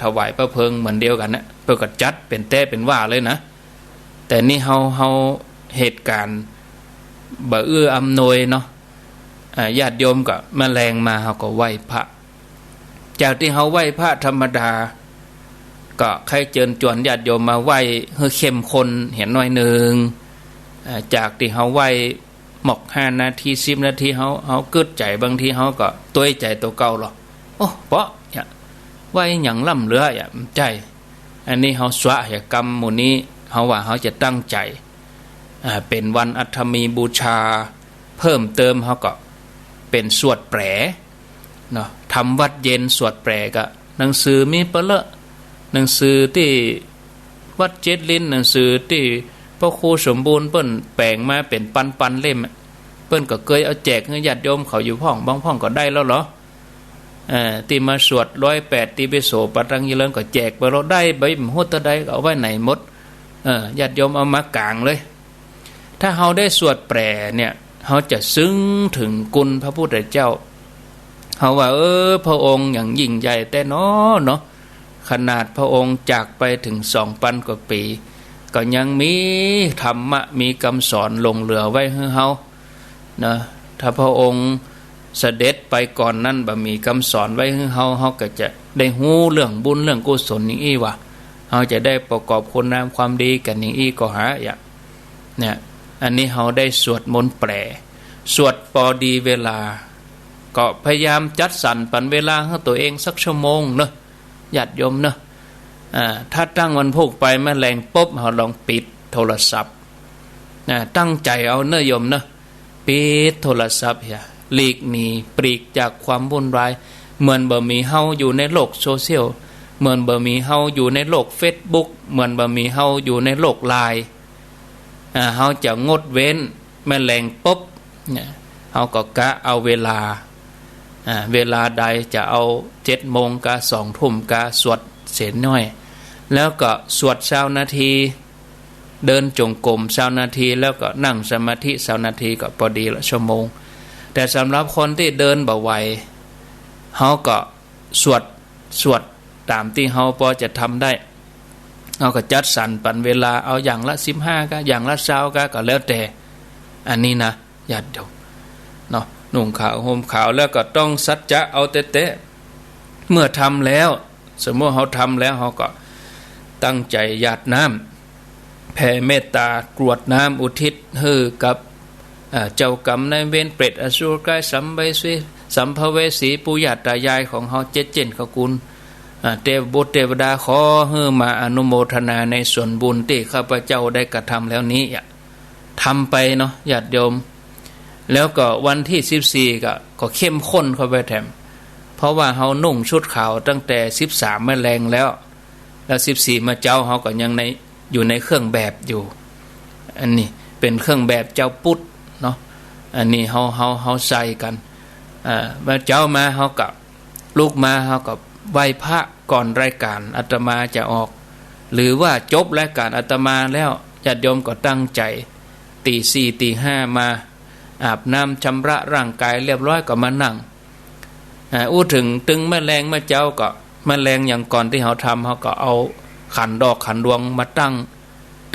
ถวายพระเพลิงเหมือนเดียวกั๋นนะ เปิ้นก็จัดเป๋นแต๊เป๋นว่าเลยนะ แต่นี่เฮา เฮาเหตุการณ์บ่เอื้ออำนวยเนาะ อ่า ญาติโยมก็มาแลงมา เฮาก็ไหว้พระ จากตี้เฮาไหว้พระธรรมดา ก็ใค่เจิญจวนญาติโยมมาไหว้หื้อเข้มข้นเหียหน้อยนึ่ง อ่า จากตี้เฮาไหว้หมอกห้านาที สิบนาที เฮา เฮากึ๊ดใจ๋ บางทีเฮาก็ตวยใจ๋ตั๋วเก่าลอ โอ้ เปาะ เยียะ ไหว้หยังล้ำเหลือ เยียะ บ่ใจ้ อันนี้เฮาสวะเหียกำหมู่นี้ เฮาว่าเฮาจะตั้งใจ๋ อ่า เป๋นวันอัฏฐมีบูชา เพิ่มเติมเฮาก็เป๋นสวดแปลเนาะ ทำวัตรเย็นสวดแปล ก็หนังสือมีเป๋นเลอะ หนังสือตี้วัดเจ็ดลิ้น หนังสือตี้พระครูสมบูรณ์เปิ้นแป๋งมาเป๋นปันๆ เล่มอะ เปิ้นก็เกยเอาแจกหื้อญาติโยมเขาอยู่พ่อง บางพ่องก็ได้แล้วลอ เอ่อ ตี้มาสวดร้อยแปด ติปิโส ปะตังยีเริง ก็แจกไปแล้ว ได้ไปบ่ฮู้เต้าใด ก็เอาไว้ไหนหมด เอ่อ ญาติโยมเอามากางเลย ถ้าเฮาได้สวดแปลเนี่ย เฮาจะซึ้งเถิงคุณพระพุทธเจ้า เฮาว่า เออ พระองค์หยังยิ่งใหญ่แต๊หนอเนาะ ขนาดพระองค์จากไปเถิงสองปันกว่าปี๋ ก็ยังมีธรรมะ มีกำสอนหลงเหลือไว้หื้อเฮา นะ ถ้าพระองค์เสด็จไปก่อนนั้น บ่มีกำสอนไว้หื้อเฮา เฮาก็จะได้ฮู้เรื่องบุญเรื่องกุศลอย่างอี้ว่า เฮาจะได้ประกอบคุณงามความดีกั๋นอย่างอี้ก็หา เยียะ เนี่ย อันนี้เฮาได้สวดมนต์แปล สวดปอดีเวลา ก็พยายามจัดสรรปันเวลาหื้อตั๋วเองสักชั่วโมงเนาะ ญาติโยมเนาะ อ่า ถ้าตั้งวันพูกไปมาแลงปุ๊บ เฮาลองปิดโทรศัพท์ นะ ตั้งใจ๋เอาเนาะโยมเนาะ ปิดโทรศัพท์เหีย หลีกหนี ปลีกจากความวุ่นวาย เหมือนบ่มีเฮาอยู่ในโลกโซเชียล เหมือนบ่มีเฮาอยู่ในโลกเฟซบุ๊ก เหมือนบ่มีเฮาอยู่ในโลกไลน์ อ่า เฮาจะงดเว้น มาแลงปุ๊บเนี่ย เฮาก็กะเอาเวลา อ่า เวลาใดจะเอาเจ็ดโมงกา สองทุ่มกา สวดเสียหน้อย แล้วก็สวดซาวนาที เดินจงกรมซาวนาที แล้วก็นั่งสมาธิซาวนาที ก็ปอดีละชั่วโมง แต่สำหรับคนตี้เดินบ่ไหว เฮาก็สวด สวด ต๋ามตี้เฮาปอจะทำได้ เฮาก็จัดสรรปันเวลา เอาอย่างละสิบห้าก้า อย่างละซาวก้า ก็แล้วแต่ อันนี้นะ ญาติโยมเนาะ นุ่งขาวห่มขาว แล้วก็ต้องสัจจะเอาแต๊ๆ เมื่อทำแล้ว สมมุติเฮาทำแล้ว เฮาก็ตั้งใจ๋หยาดน้ำ แผ่เมตตากรวดน้ำอุทิศหื้อกับ เอ่อ เจ้ากรรมนายเวร เปรตอสุรกาย สัมภเวสี สัมภเวสี ปู่ย่าต๋ายายของเฮา เจ๊ยนเขากูล อ่า เตวบุตรเตวดา ขอหื้อมาอนุโมทนาในส่วนบุญตี้ข้าพเจ้าได้กระทำแล้วนี้อะ ทำไปเนาะ ญาติโยม แล้วก็วันตี้สิบสี่ก็ ก็เข้มข้นเข้าไปแถม เพราะว่าเฮานุ่งชุดขาวตั้งแต่สิบสามแม่แลงแล้ว แล้วสิบสี่มาเจ๊าเฮาก็ยังใน อยู่ในเครื่องแบบอยู่ อันนี้เป๋นเครื่องแบบเจ้าปุทธเนาะ อันนี้เฮา เฮา เฮาใส่กั๋น อ่า มาเจ๊ามาเฮาก็ ลุกมาเฮาก็ไหว้พระก่อนรายก๋านอาตมาจะออก หรือว่าจบรายก๋านอาตมาแล้ว ญาติโยมก็ตั้งใจ๋ ตี๋สี่ตี๋ห้ามา อาบน้ำชำระร่างก๋ายเรียบร้อยก็มานั่ง อ่า อู้เถิงตึงแม่แลงมาเจ๊าก็ แม่แลงอย่างก่อนตี้เฮาทำ เฮาก็เอาขันดอกขันดวงมาตั้ง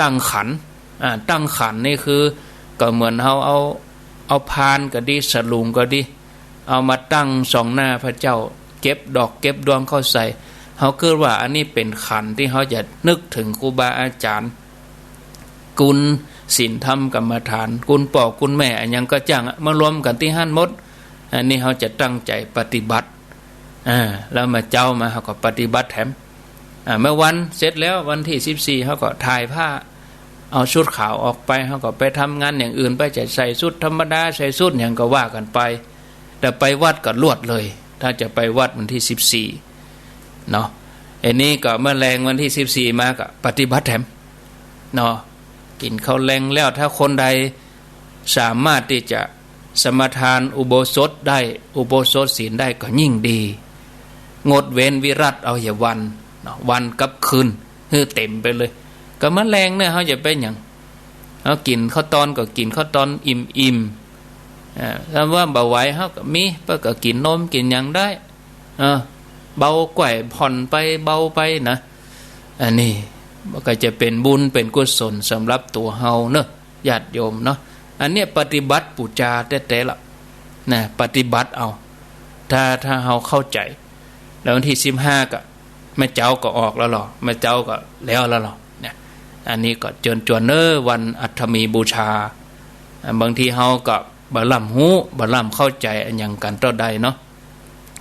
ตั้งขัน อ่า ตั้งขันนี่คือ ก็เหมือนเฮาเอา เอาพานก็ดี สลุงก็ดี เอามาตั้งส่องหน้าพระเจ้า เก็บดอกเก็บดวงเข้าใส่ เฮาคิดว่าอันนี้เป๋นขันตี้เฮาจะนึกเถิงครูบาอาจ๋ารย์ กุณศีลธรรมกรรมฐาน กุณป้อกุณแม่อะหยังก็จ้างอะ มารวมกั๋นตี้หั้นหมด อันนี้เฮาจะตั้งใจ๋ปฏิบัติ อ่า แล้วมาเจ๊ามาเฮาก็ปฏิบัติแถม อ่า เมื่อวันเสร็จแล้ว วันตี้สิบสี่ เฮาก็ถ่ายผ้า เอาชุดขาวออกไป เฮาก็ไปทำงานอย่างอื่นไป จะใส่ชุดธรรมดา ใส่ชุดหยังก็ว่ากั๋นไป แต่ไปวัดก็ลวดเลย ถ้าจะไปวัดวันตี้สิบสี่เนาะ อันนี้ก็เมื่อแลงวันตี้สิบสี่มาก็ปฏิบัติแถมเนาะ กิ๋นข้าวแลงแล้ว ถ้าคนใดสามารถตี้จะสมาทานอุโบสถได้ อุโบสถศีลได้ก็ยิ่งดี งดเว้นวิรัติเอาอย่าวันเนาะ วันกับคืน หื้อเต๋มไปเลย ก็เมื่อแลงเนี่ยเฮาจะไปหยัง เฮากิ๋นข้าวตอนก็กิ๋นข้าวตอนอิ่มๆ อ่า ถ้าว่าบ่ไหวเฮาก็มี เปิ้นก็กิ๋นนมกิ๋นหยังได้ เออ เบาก้อยผ่อนไปเบาไปนะ อันนี้มันก็จะเป๋นบุญเป๋นกุศลสำหรับตั๋วเฮาเนาะ ญาติโยมเนาะ อันเนี้ยปฏิบัติปู๋จาแต๊ๆ ละนะ ปฏิบัติเอา ถ้า ถ้าเฮาเข้าใจ๋ แล้ววันตี้สิบห้าก็ แม่เจ๊าก็ออกแล้วลอ แม่เจ๊าก็แล้วแล้วลอ เนี่ย อันนี้ก็เจิญจวนเน้อ วันอัฐมีบูชา อ่า บางทีเฮาก็บ่ล่ำฮู้ บ่ล่ำเข้าใจ๋อะหยังกั๋นเต้าใดเนาะ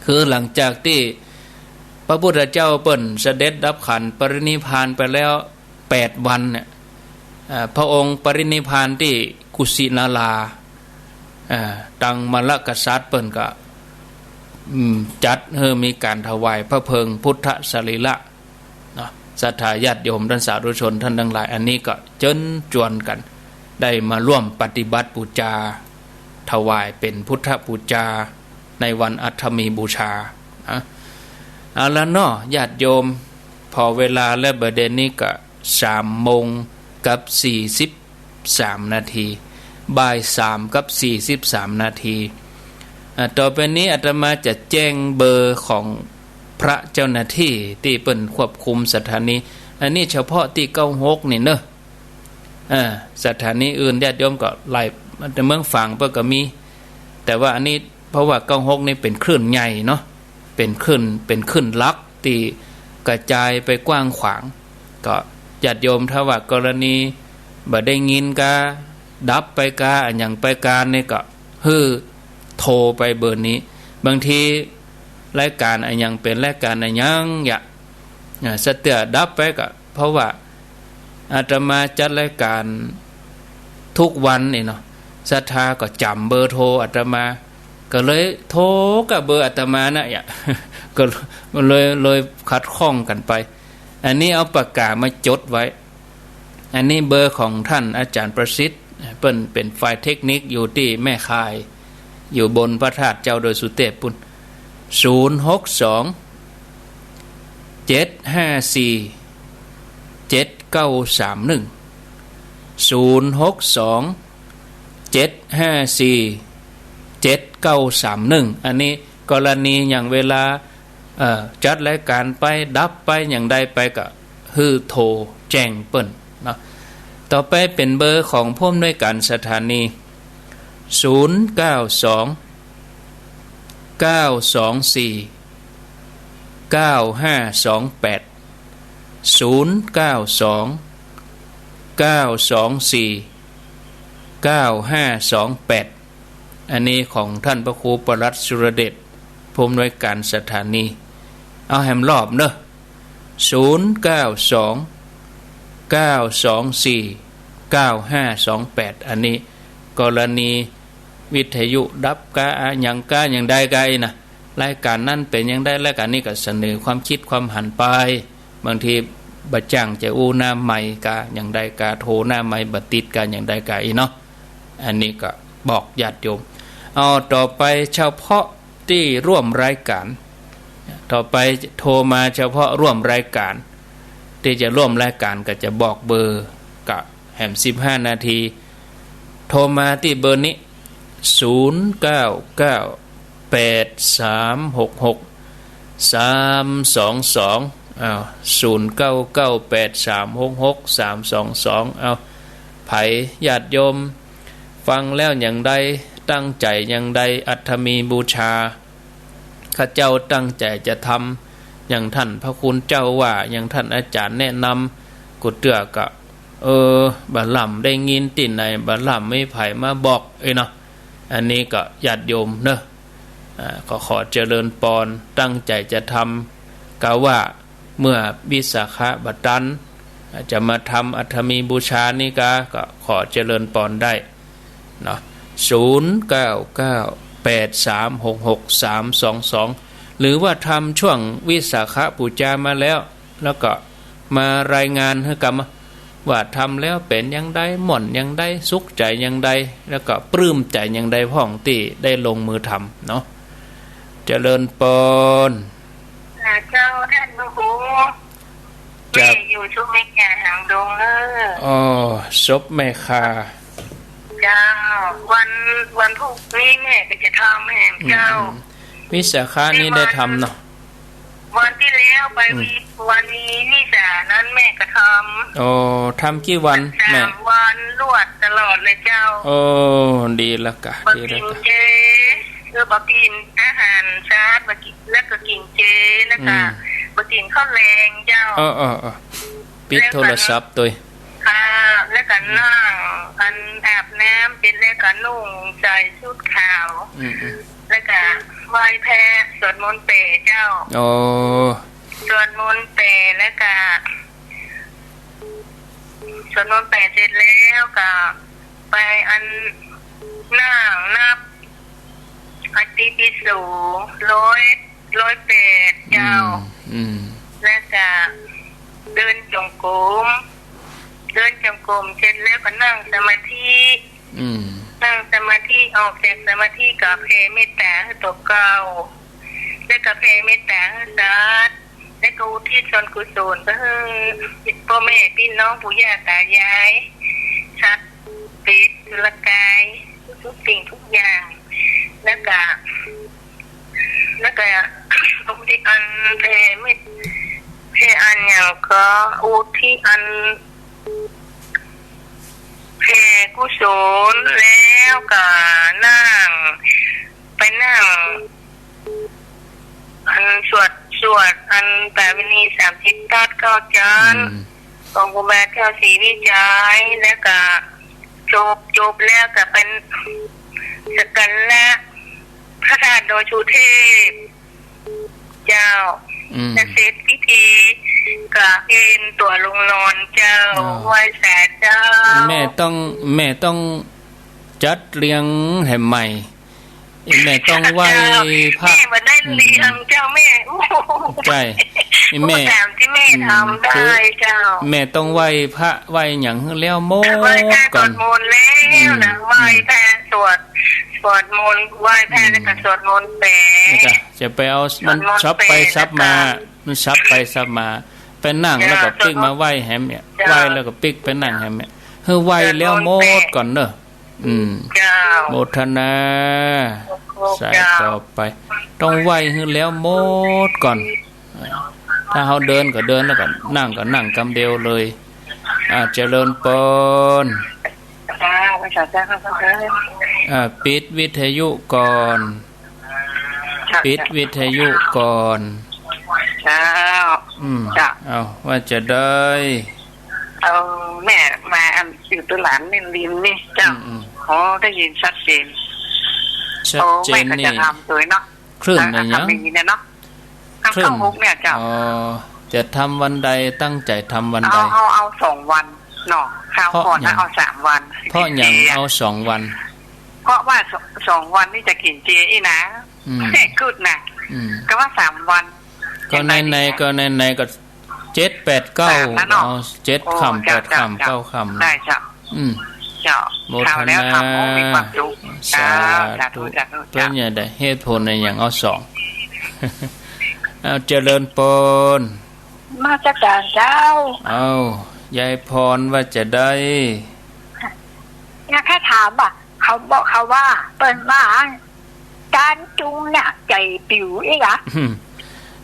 คือหลังจากตี้พระพุทธเจ้าเปิ้นเสด็จดับขันธ์ปรินิพพานไปแล้วแปดวันเนี่ย อ่า พระองค์ปรินิพพานตี้กุสินารา อ่า ตังมลกษัตริย์เปิ้นก็ อืม จัดหื้อมีก๋านถวายพระเพลิงพุทธสรีระเนาะ ศรัทธาญาติโยมต้านสาธุชนต้านตังหลาย อันนี้ก็เจิญจวนกั๋น ได้มาร่วมปฏิบัติปู๋จา ถวายเป๋นพุทธปู๋จา ในวันอัฐมีบูชา นะ เอาละเนาะ ญาติโยม ผ่อเวลาแล้ว บ่าเดี่ยวนี้ก็สามโมงกับสี่สิบสามนาที บ่ายสามกับสี่สิบสามนาที อ่า ต่อไปนี้อาตมาจะแจ้งเบอร์ของพระเจ้าหน้าตี้ตี้เปิ้นควบคุมสถานี อันนี้เฉพาะตี้เก้าหกนี่เนาะ อ่า สถานีอื่นญาติโยมก็ไล่ แต่เมืองฝางเปิ้นก็มี แต่ว่าอันนี้ เพราะว่าเก้าหกนี่เป๋นคลื่นใหญ่เนาะ เป๋นคลื่น เป๋นคลื่นหลักตี้กระจายไปกว้างขวาง ก็ญาติโยมถ้าว่ากรณีบ่ได้ยินกา ดับไปกา อะหยังไปกานี่ก็หื้อโทรไปเบอร์นี้ บางทีรายก๋านอะหยังเป๋นรายก๋านอะหยังยะ อ่า สะเตื้อดับไปก็ เพราะว่าอาตมาจัดรายก๋านทุกวันนี่เนาะ ศรัทธาก็จ๋ำเบอร์โทรอาตมา ก็เลยโทรกับเบอร์อาตมานะยะ ก็เลย เลยขัดข้องกั๋นไป อันนี้เอาปากก๋ามาจดไว้ อันนี้เบอร์ของต้านอาจ๋ารย์ประสิทธิ์ เปิ้นเป๋นฝ่ายเทคนิคอยู่ตี้แม่ข่าย อยู่บนพระธาตุเจ้าดอยสุเตพปุ้น ศูนย์หกสอง เจ็ดห้าสี่ เจ็ดเก้าสามหนึ่ง ศูนย์หกสอง เจ็ดห้าสี่ เจ็ดเก้าสามหนึ่ง อันนี้กรณีอย่างเวลา เอ่อ จัดรายก๋านไป ดับไป อย่างใดไปก็หื้อโทรแจ้งเปิ้นเนาะ ต่อไปเป๋นเบอร์ของผู้อำนวยก๋านสถานี ศูนย์เก้าสอง เก้าสองสี่ เก้าห้าสองแปด ศูนย์เก้าสอง เก้าสองสี่ เก้าห้าสองแปด อันนี้ของต้านพระครูปลัดสุรเดช ผู้อำนวยก๋านสถานี เอาแหมรอบเนาะ ศูนย์เก้าสอง เก้าสองสี่ เก้าห้าสองแปด อันนี้กรณีวิทยุดับกาอะหยังกาอย่างใดกาอี้นะ รายก๋านนั้นเป๋นอย่างใด รายก๋านนี้ก็เสนอความกึ๊ดความหันไป บางทีบ่จ้างจะอู้หน้าไมค์กาอย่างใดกา โทรหน้าไมค์บ่ติดกาอย่างใดกาอี้เนาะ อันนี้ก็บอกญาติโยม เอาต่อไปเฉพาะตี้ร่วมรายก๋าน ต่อไปโทรมาเฉพาะร่วมรายก๋าน ตี้จะร่วมรายก๋านก็จะบอกเบอร์กะแหมสิบห้านาที โทรมาตี้เบอร์นี้ ศูนย์เก้าเก้า แปดสามหกหก สามสองสอง อ้าว ศูนย์เก้าเก้า แปดสามหกหก สามสองสอง อ้าว ใผญาติโยมฟังแล้วอย่างใด ตั้งใจ๋อย่างใด อัฐมีบูชา ข้าเจ้าตั้งใจ๋จะทำอย่างต้านพระคุณเจ้าว่า อย่างต้านอาจ๋ารย์แนะนำ กูเตื้อก็ เออ บ่ล้ำได้ยินตี้ไหน บ่ล้ำมีใผมาบอก เอ้ยเนาะ อันนี้ก็ญาติโยมเนาะ อ่า ก็ขอเจริญปอน ตั้งใจ๋จะทำ กาว่าเมื่อวิสาขะบ่ตัน จะมาทำอัฐมีบูชานี้กา ก็ขอเจริญปอนได้เนาะ ศูนย์เก้าเก้า แปดสามหกหก สามสองสอง หรือว่าทำช่วงวิสาขะปู๋จามาแล้ว แล้วก็มารายงานหื้อกั๋นว่าทำแล้วเป๋นอย่างใด ม่วนอย่างใด สุขใจ๋อย่างใด แล้วก็ปลื้มใจ๋อย่างใดพ่องตี้ได้ลงมือทำเนาะ เจริญปอน อ่า เจ้าต้านพระครู เจ้า แม่อยู่ศพแม่ข่าหางดงเน้อ อ๋อ ศพแม่ข่า เจ้า วัน วันพูกนี้แม่ก็จะทำแหม อืม เจ้า อืม วิสาขะนี้ได้ทำเนาะ วันตี้แล้วไป อืม วิ วันนี้วิสานั้นแม่ก็ทำ โอ้ ทำกี่วันแม่ สามวันรวดตลอดเลยเจ้า โอ้ ดีแล้วกะ บ่ ดีแล้วกะ กิ๋นเจ คือบ่กิ๋นอาหารสัตว์ บ่กิ๋น แล้วก็กิ๋นเจ แล้วก็ อืม บ่กิ๋นข้าวแลงเจ้า เออ เออ เออ ปิดโทรศัพท์ตวย ค่ะ แล้วก็นั่ง อันอาบน้ำเสร็จแล้วก็นุ่งใส่ชุดขาว อืม อืม แล้วก็ไหว้พระสวดมนต์แป๋เจ้า โอ้ สวดมนต์แป๋แล้วก็ สวดมนต์แป๋เสร็จแล้วก็ไปอันนั่งนับอิติปิโสร้อย ร้อยแปดเจ้า อืม อืม แล้วก็เดินจงกรม เดินจงกรมเสร็จแล้วก็นั่งสมาธิ อืม นั่งสมาธิ ออกจากสมาธิก็แผ่เมตตาหื้อตั๋วเก่า แล้วก็แผ่เมตตาหื้อสัตว์ แล้วก็อุทิศส่วนกุศลไปหื้อป้อแม่ปี้น้องปู่ย่าต๋ายาย สัตว์เปรตอสุรกาย ทุกสิ่งทุกอย่าง แล้วก็ แล้วก็อุทิศอันแผ่เมต แผ่อันหยังก็อุทิศอัน แผ่กุศลแล้วก็นั่ง ไปนั่ง อันสวด สวดอันปาวินีสามสิบทัศน์เก้าจันทร์ อืม ของครูบาเจ้าศรีวิชัย แล้วก็จบ จบแล้วก็ไปสักการะพระธาตุดอยสุเทพ เจ้า อืม จะเสร็จพิธีก็เอนตั๋วลงนอนเจ้า อ๋อ ไหว้สาเจ้า แม่ต้อง แม่ต้องจัดเรียงแหมใหม่ แม่ต้องไหว้ เจ้า พระ แม่บ่ได้เรียง อืม เจ้าแม่ โอ้โห ใจ้ แม่ ต๋ามตี้แม่ อืม ทำได้ คือ เจ้า แม่ต้องไหว้พระไหว้หยังหื้อแล้วหมด ไหว้พระ ก่อน สวดมนต์แล้วนะ อืม ไหว้พระสวด สวดมนต์ ไหว้พระ อืม แล้วก็สวดมนต์แป๋ แล้วก็จะไปเอา มัน สวดมนต์ สับไป แป๋ สับมา แล้วก็ มันสับไปสับมา ไปนั่งแล้วก็ปิ๊กมาไหว้แหมเนี่ย เจ้า ไหว้แล้วก็ปิ๊กไปนั่งแหมเนี่ย หื้อไหว้แล้วหมดก่อนเนาะ อืม เจ้า โมทนา สายต่อไป ต้องไหว้หื้อแล้วหมดก่อน ถ้าเฮาเดินก็เดิน แล้วก็นั่งก็นั่งกำเดียวเลย อ่า เจริญปอน จ้า พระเจ้า เจ้า เจ้า เจ้า อ่า ปิดวิทยุก่อน เจ้า ปิดวิทยุก่อน เจ้า อืม เจ้า เอา ว่าจะได้ เอา แม่มาอันอยู่ตุหลานนี่ริมนี่เจ้า อืม อืม โอ้ ได้ยินชัดเจน ชัดเจน โอ้ แม่ก็จะ นี่ ทำโดยเนาะ คลื่น อ่า อะไรเนี่ย ทำอย่างนี้เนี่ยเนาะ ทำ คลื่น ข้าวหมกเนี่ยเจ้า อ๋อ จะทำวันใด ตั้งใจทำวันใด เอา เอา เอาสองวันเนาะ คราวก่อนนะ เพราะหยัง เอาสามวัน เพราะหยัง กิ๋นเจ เอาสองวัน เพราะว่าส- สองวันนี่จะกิ๋นเจอี้นะ อืม กึ๊ดนะ อืม ก็ว่าสามวัน ก็ไหนๆ ก็ไหนๆ ก็ เจ็ดแปดเก้า สามนะเนาะ เอาเจ็ด โอ้ ค่ำ เจ้า แปดค่ำ เจ้า เก้าค่ำ ได้เจ้า อืม เจ้า โมทนา คราวแล้วทำโอ้มีความสุข สาธุ เจ้า สาธุ สาธุ เปิ้น เจ้า อย่าได้เหตุผลในอย่างเอาสอง เอา เจริญปอน นมัสการเจ้า เอา ยายพรว่าจะได้ อยากจะถามว่า เขาบอกเขาว่า เปิ้นว่า ตานจุงเนี่ย ใจ๋ปิ๋วอี้กะ อืม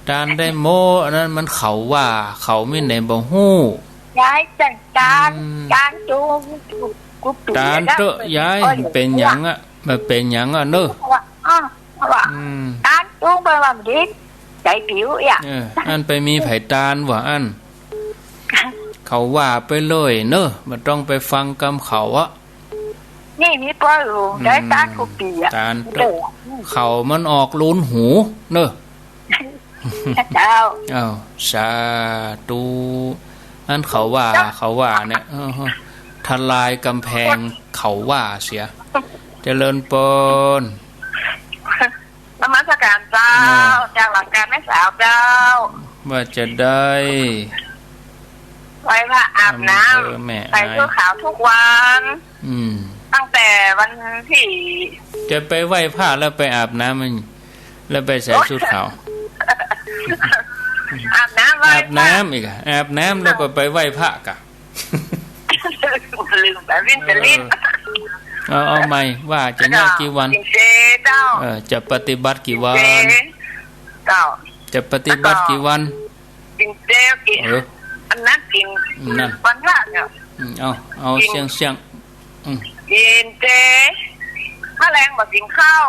ตานได้โม้ อันนั้นมันเขาว่า เขามิได้บ่ฮู้ ยาย ตาน อืม ตานจุง กู กูปิ๋ว ตานเต๊อะ ยาย เปิ้น เป๋นหยังอะ มันเป๋นหยังอะเนอะ ว่า อ้าว ว่า อืม ตานจุง เปิ้นว่ามันดี ใจ๋ปิ๋วอี้ เออ อันไปมีใผตานว่าอั้น เขาว่าไปเลยเนอะ บ่ต้องไปฟังกำเขาอะ นี่มีป้อหลวง อืม ได้ตานกูปี๋อะ ตาน เออ เขามันออกลูนหูเนอะ เจ้า อ้าว สาธุ อันเขาว่า เจ้า เขาว่าเนี่ย เออ ทลายกำแพงเขาว่าเสีย เจริญปอน นมัสการเจ้า อ่า จากหลังการแม่สาวเจ้า ว่าจะได้ ไหว้พระอาบน้ำ อำเภอแม่อาย ใส่ชุดขาวทุกวัน อืม ตั้งแต่วันที่ จะไปไหว้พระแล้วไปอาบน้ำมัน แล้วไปใส่ชุดขาว อาบน้ำไหว้พระ อาบน้ำอีกอะ อาบน้ำแล้วก็ไปไหว้พระกะ ลืมไป วิ่งไปลิ้น เออ เอา เอาใหม่ ว่าจะเยียะกี่วัน กิ๋นเจเจ้า เออ จะปฏิบัติกี่วัน กิ๋นเจเจ้า จะปฏิบัติกี่วัน กิ๋นเจ กิ๋น เออ อันนั้นกิ๋น อืม นั่น วันพระเนี่ย อืม เอา เอา กิ๋น เสี่ยงๆ อืม กิ๋นเจ แมลงบ่กิ๋นข้าว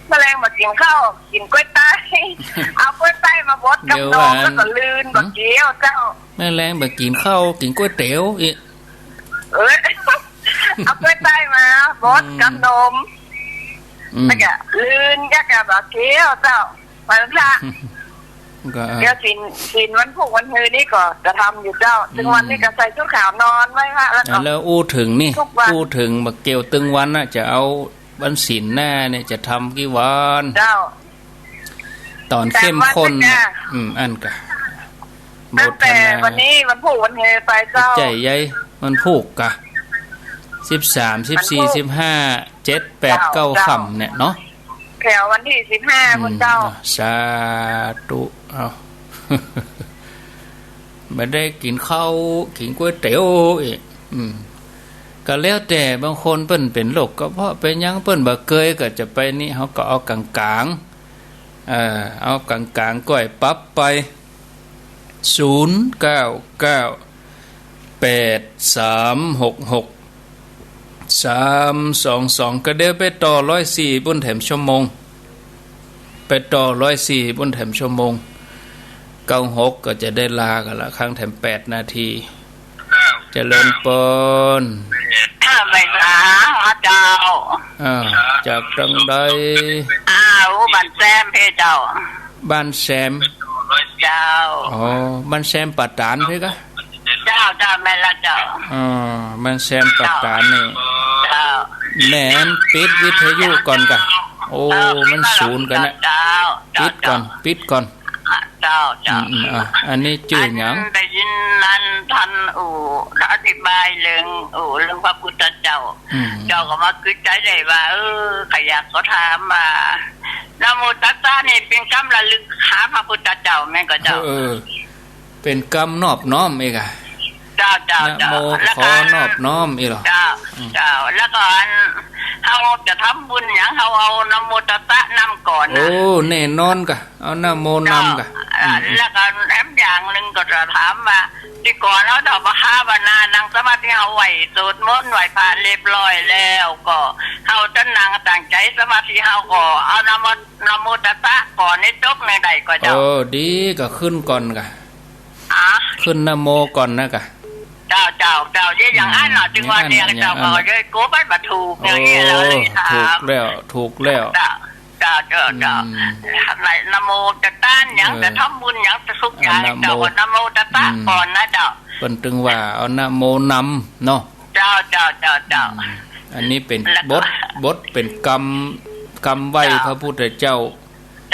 แมลงบ่กิ๋นข้าว กิ๋นก๊วยไต้ เอาก๊วยไต้มาบดกับนม เดี๋ยวว่า แล้วก็ลืน หืม บ่เกี้ยวเจ้า แมลงบ่กิ๋นข้าว กิ๋นก๋วยเตี๋ยวอี้ เออ เอาก๊วยไต้มาบด อืม กับนม อืม แล้วก็ลืน แล้วก็บ่เกี้ยวเจ้า วันพระ ก็ เดี๋ยวศีล ศีลวันพุธวันฮือนี่ก็จะทำอยู่เจ้า อืม ซึ่งวันนี้ก็ใส่ชุดขาวนอนไหว้พระ แล้วก็ อ่ะ แล้วอู้เถิงนี่ ทุกวัน อู้เถิงบ่เกี้ยวตึงวันน่ะ จะเอาวันศีลหน้าเนี่ยจะทำกี่วัน เจ้า ต๋อนเข้มข้นน่ะ สามวันเจ้า อืม อันกะ ตั้งแต่ โมทนา วันนี้วันพุธวันฮือไปเจ้า ใจ๋ใหญ่ วันพุธกะ สิบสาม สิบสี่ วันพุธ สิบห้า เจ็ด แปด เจ้า เก้า เจ้า ค่ำเนี่ยเนาะ แถววันที่สิบห้า อืม พุ้นเจ้า อ่ะ สาธุ เอา บ่ได้กิ๋นข้าว กิ๋นก๋วยเตี๋ยวอี้ อืม ก็แล้วแต่ บางคนเปิ้นเป๋นโรคกระเพาะ เป๋นหยัง เปิ้นบ่เกย ก็จะไปนี่ เฮาก็เอาก๋างๆ เออ เอาก๋างๆ ก้อยปรับไป ศูนย์ เก้า เก้า แปด สาม หก หก สาม สอง สอง ก็เดี๋ยวไปต่อร้อยสี่ ปุ้นแถมชั่วโมง ไปต่อร้อยสี่ ปุ้นแถมชั่วโมง เก้าหก ก็จะได้ลากั๋นละ ครั้งแถมแปดนาที เจริญปอน ข้าพเจ้า อ่า จากตางใด อ้าว บ้านแซมเพเจ้า บ้านแซม เจ้า อ๋อ บ้านแซมป่าต๋านเพกะ เจ้า เจ้า แม่นละเจ้า อ่า บ้านแซมป่าต๋านนี่ เจ้า แม่นปิดวิทยุก่อนกะ โอ้ เออ มันสูนกั๋นนะ เจ้า เจ้า ปิดก่อน เจ้า ปิดก่อน เจ้า เจ้า อืม อืม อ่ะ อันนี้จื้อหยัง อันได้ยินอันต้านอู้อธิบายเรื่อง อู้ เรื่องพระพุทธเจ้า อืม เจ้าก็มาคิดใจ๋ได้ว่า เออ ข้าอยากก็ถามว่า นะโมตัสสะนี่เป๋นกำระลึกหาพระพุทธเจ้าแม่นก่อเจ้า เออ เป๋นกำนอบน้อมเอกอะ เจ้า เจ้า นะโม เจ้า แล้วก็ ขอนอบน้อมอีหรอ เจ้า อืม เจ้า แล้วก็อัน เฮาจะทำบุญหยัง เฮาเอานะโมตัสสะนำก่อนนะ โอ้ แน่นอนก่ะ เอานะโมนำก่ะ เจ้า อืม แล้วก็แถมอย่างนึ่งก็จะถามว่า แต่ก่อนเฮาถ้าภาวนานั่งสมาธิ เฮาไหว้สวดมนต์ไหว้พระเรียบร้อยแล้ว ก็เฮาจะนั่งตั้งใจ๋สมาธิ เฮาก็เอานะโม นะโมตัสสะก่อน นี่จบนึ่งได้ก่อเจ้า โอ้ ดีก่ะ ขึ้นก่อนก่ะ อ่ะ ขึ้นนะโมก่อนนะก่ะ เจ้า เจ้า เจ้า เย้ยอย่างอั้นเนาะ อืม จึงว่าเนี่ย อย่างอั้น เจ้า อย่างอั้น ก็เย้ยกูมันบ่ถูกอย่างนี้ โอ้ เราเลยถาม ถูกแล้ว ถูกแล้ว เจ้า เจ้า เจ้า เจ้า อืม ในนะโมตัสสะหยัง เออ จะทำบุญหยังจะทุกอย่าง นะโม เจ้า ก็นะโมตัสสะ อืม ก่อนนะเจ้า เปิ้นตึงว่าเอานะโมนำเนาะ เจ้า เจ้า เจ้า เจ้า อืม อันนี้เป๋น แล้วก็ บท บทเป๋นกำ กำไหว้ เจ้า พระพุทธเจ้า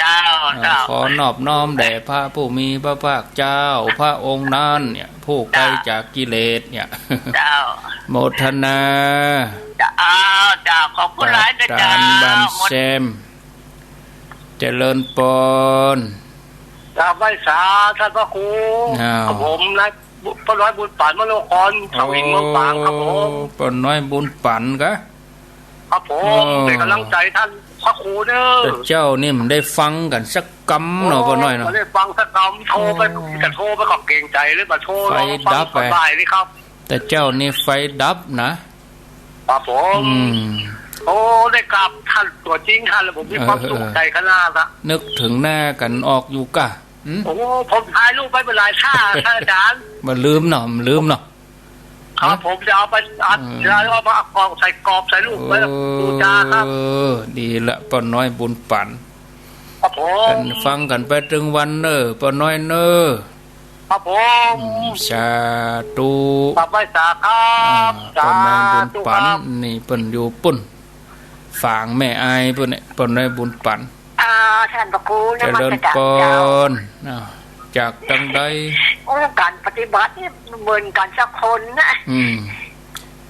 เจ้า เอ่อ เจ้า ขอนอบน้อมแด่พระผู้มีพระภาคเจ้า พระองค์นั้นเนี่ย ผู้ไกล เจ้า จากกิเลสเนี่ย เจ้า โมทนา เจ้า เจ้า ขอบคุณหลายนะเจ้า ประธานบันแซม เจริญปอน กราบไหว้สาท่านพระครู อ้าว กับผมนะ ป้าน้อยบุญปันมโนคร ชาวหินเมืองฝางครับผม โอ้ ป้าน้อยบุญปันกะ ครับผม อ๋อ เป๋นก๋ำลังใจ๋ท่านพระครูเด้อ แต่เจ้านี่มันได้ฟังกั๋นสักกำเนาะ โอ้ ป้าน้อยเนาะ บ่ได้ฟังสักกำ โทรไป โอ้ จะโทรไปก็เก๋งใจ๋เลย บ่โทร ไฟดับไป ลองฟังสบายนี่ครับ แต่เจ้านี่ไฟดับนะ ครับผม อืม โอ้ ได้กราบท่านตั๋วจริงท่านแล้ว ผมมีความสุขใจ๋ขนาดละ นึกเถิงหน้ากั๋นออกอยู่กะ หืม โอ้ ผมถ่ายรูปไว้เป๋นหลายชาติ ท่านอาจ๋ารย์ บ่ลืมเนาะ บ่ลืมเนาะ ครับ ผมจะเอาไปอัด เออ แล้วเอามากรอบ ใส่กรอบ ใส่รูปไว้ เออ บูชาครับ ดีละ ป้าน้อยบุญปัน ครับผม กั๋นฟังกั๋นไปตึงวันเน่อ ป้าน้อยเน่อ ครับผม อืม สาธุ กราบไหว้สาครับ อ่า สาธุครับ ป้าน้อยบุญปัน นี่เปิ้นอยู่ปุ้น ฝางแม่อายปุ้นเนี่ย ป้าน้อยบุญปัน อ่า ท่านพระครู นมัสก๋านเจ้า เจริญปอน อ้าว จากตังใด โอ้ ก๋านปฏิบัตินี่เหมือนกั๋นสักคนนะ อืม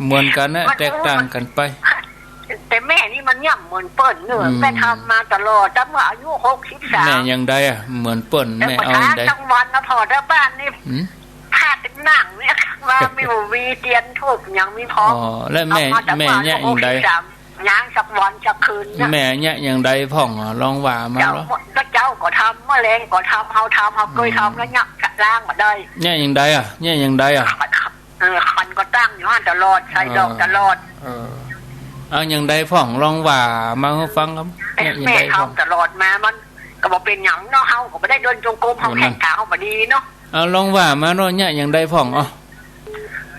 เหมือนกั๋นนะ มัน แตกต่างกั๋นไป แต่แม่นี่มันย่ำเหมือนเปิ้นเน่อ อืม แม่ทำมาตลอด ตั้งแต่อายุหกสิบสาม แม่ยังใดอะ เหมือนเปิ้น แม่เอาอย่างใด ทั้งวันนะ ผ่อแต่บ้านนี่ หืม ผ้าเต็มหนังเนี่ย ว่ามี มีเตียนธูปหยังมีพร้อม อ๋อ แล้วแม่ เอามาจาก แม่เยียะอย่างใด บ้านหกสิบสาม ยังสักวันสักคืนเนี่ย แม่เยียะอย่างใดพ่องอะ ลองว่ามา เจ้า เนาะ ก็เจ้าก็ทำ แม่แลงก็ทำ เฮาทำ เฮาเกยทำ อืม แล้วเยียะล้างบ่ได้ เยียะอย่างใดอะ เยียะอย่างใดอะ เออ ขันก็ตั้งอยู่หั้นตลอด ใส่ดอกตลอด เออ เออ เอาอย่างใดพ่อง ลองว่ามาหื้อฟังครับ เอ๊ะ เยียะอย่างใดพ่อง แม่ทำตลอดมา มันก็บ่เป๋นหยังเนาะ เฮาก็บ่ได้เดินจงกรม เฮา เออ นั่น แข้งขาเฮาบ่ดีเนาะ เอาลองว่ามาเนาะ เยียะอย่างใดพ่อง เอา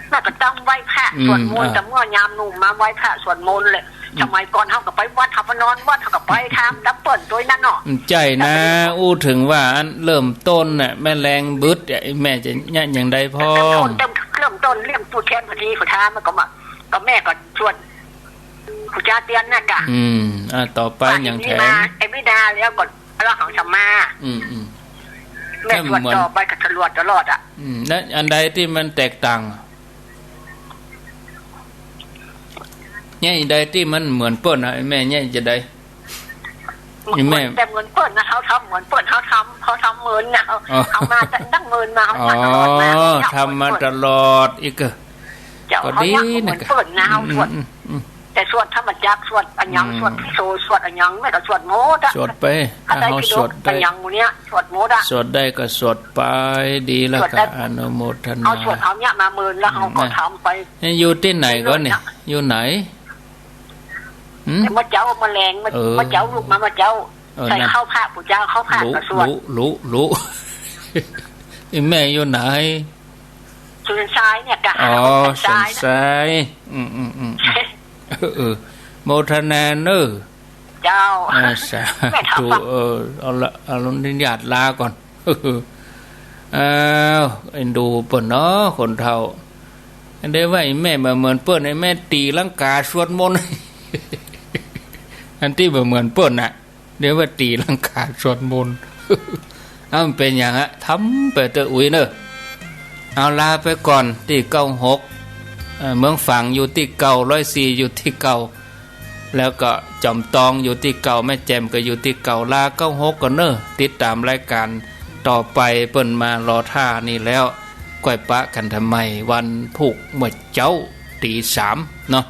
แล้วก็ต้องไหว้พระ อืม สวดมนต์ อ่ะ แต่เมื่อยามหนุ่มมาไหว้พระสวดมนต์แหละ อืม สมัยก่อนเฮาก็ไปวัด เฮาไปนอนวัด เฮาก็ไปถามต๋ามเปิ้นตวยนั้นเนาะ อืม ใจ้นะ อู้เถิงว่าอันเริ่มต้นน่ะ แม่แลงบึดอะ แม่จะเยียะอย่างใดพ่อง เริ่มต้น เริ่ม เริ่มต้นเรื่องพูดแทนพอดีเขาถาม มันก็มา ก็แม่ก็สวด ผู้จาเตียนน่ะกะ อืม อ่ะ ต่อไปอย่างแถม ไอ้บิดาแล้วก็ อรหังสัมมา อืม อืม แม่สวด ก็เหมือน ต่อไปก็สวดตลอดอะ อืม แล้วอันใดตี้มันแตกต่างอะ เยียะอันใดตี้มันเหมือนเปิ้นอะ แม่เยียะจะใด เหมือน แม่ แต่เหมือนเปิ้นนะ เฮาทำเหมือนเปิ้น เฮาทำ เฮาทำเหมือนนะ เฮา อ๋อ เฮามาตั้ง ตั้งเหมือนมา เฮา อ๋อ มาตลอดมา เฮาทำมาตลอด อีกเก้อ เจ้า ก็ดีนะ เฮาเยียะเหมือนเปิ้นนะ เฮาสวด อืม อืม อืม แต่สวดธรรมจักร สวดอะหยัง อืม สวดอิติปิโส สวดอะหยัง แม่ก็สวดหมดอะ สวดไป ถ้าได้ เฮา ปิฎก สวดได้ อะหยังหมู่เนี้ย สวดหมดอะ สวดได้ก็สวดไป ดีแล้ว สวดได้ ก็อนุโมทนา เฮาสวด เฮาเยียะมาเมินแล้ว อืม เฮาก็ นะ ทำไป นี่อยู่ตี้ไหนก่อนนี่ เรื่อยๆ นะ อยู่ไหน หืม แต่เมื่อเจ๊า เมื่อแลง เมื่อ เออ เมื่อเจ๊าลุกมา เมื่อเจ๊า เออ ใส่ นั่น ข้าวพระ ผู้เจ้า ข้าวพระ รู้ ก็สวด รู้ รู้ รู้ อีแม่อยู่ไหน สุนทรายเนี่ยกะ อ๋อ สุนทราย สุนทราย อืม อืม อืม อืม เออ เออ โมทนาเนอะ เจ้า อ่า สาธุ แม่ทำ เออ เอาละ เอาละ อนุญาตลาก่อน อ้าว เอ็นดูเปิ้นเนาะ คนเฒ่า อันใดว่าไอ้แม่บ่เหมือนเปิ้น ไอ้แม่ตี๋ลังกาสวดมนต์ อันตี้บ่เหมือนเปิ้นน่ะ เดี๋ยวว่าตี๋ลังกาสวดมนต์ เอ้า มันเป๋นหยังอะ ทำไปเต๊อะ อุ๊ยเนอะ เอาลาไปก่อน ตี้เก้าหก เอ่อ เมืองฝางอยู่ตี้เก่า ร้อยสี่อยู่ตี้เก่า แล้วก็จอมตองอยู่ตี้เก่า แม่แจ่มก็อยู่ตี้เก่า ลาเก้าหกก่อนเนอะ ติดต๋ามรายก๋านต่อไป เปิ้นมารอท่านี่แล้ว ก้อยปะกั๋นใหม่วันพูกเมื่อเจ๊าตี๋สามเนาะ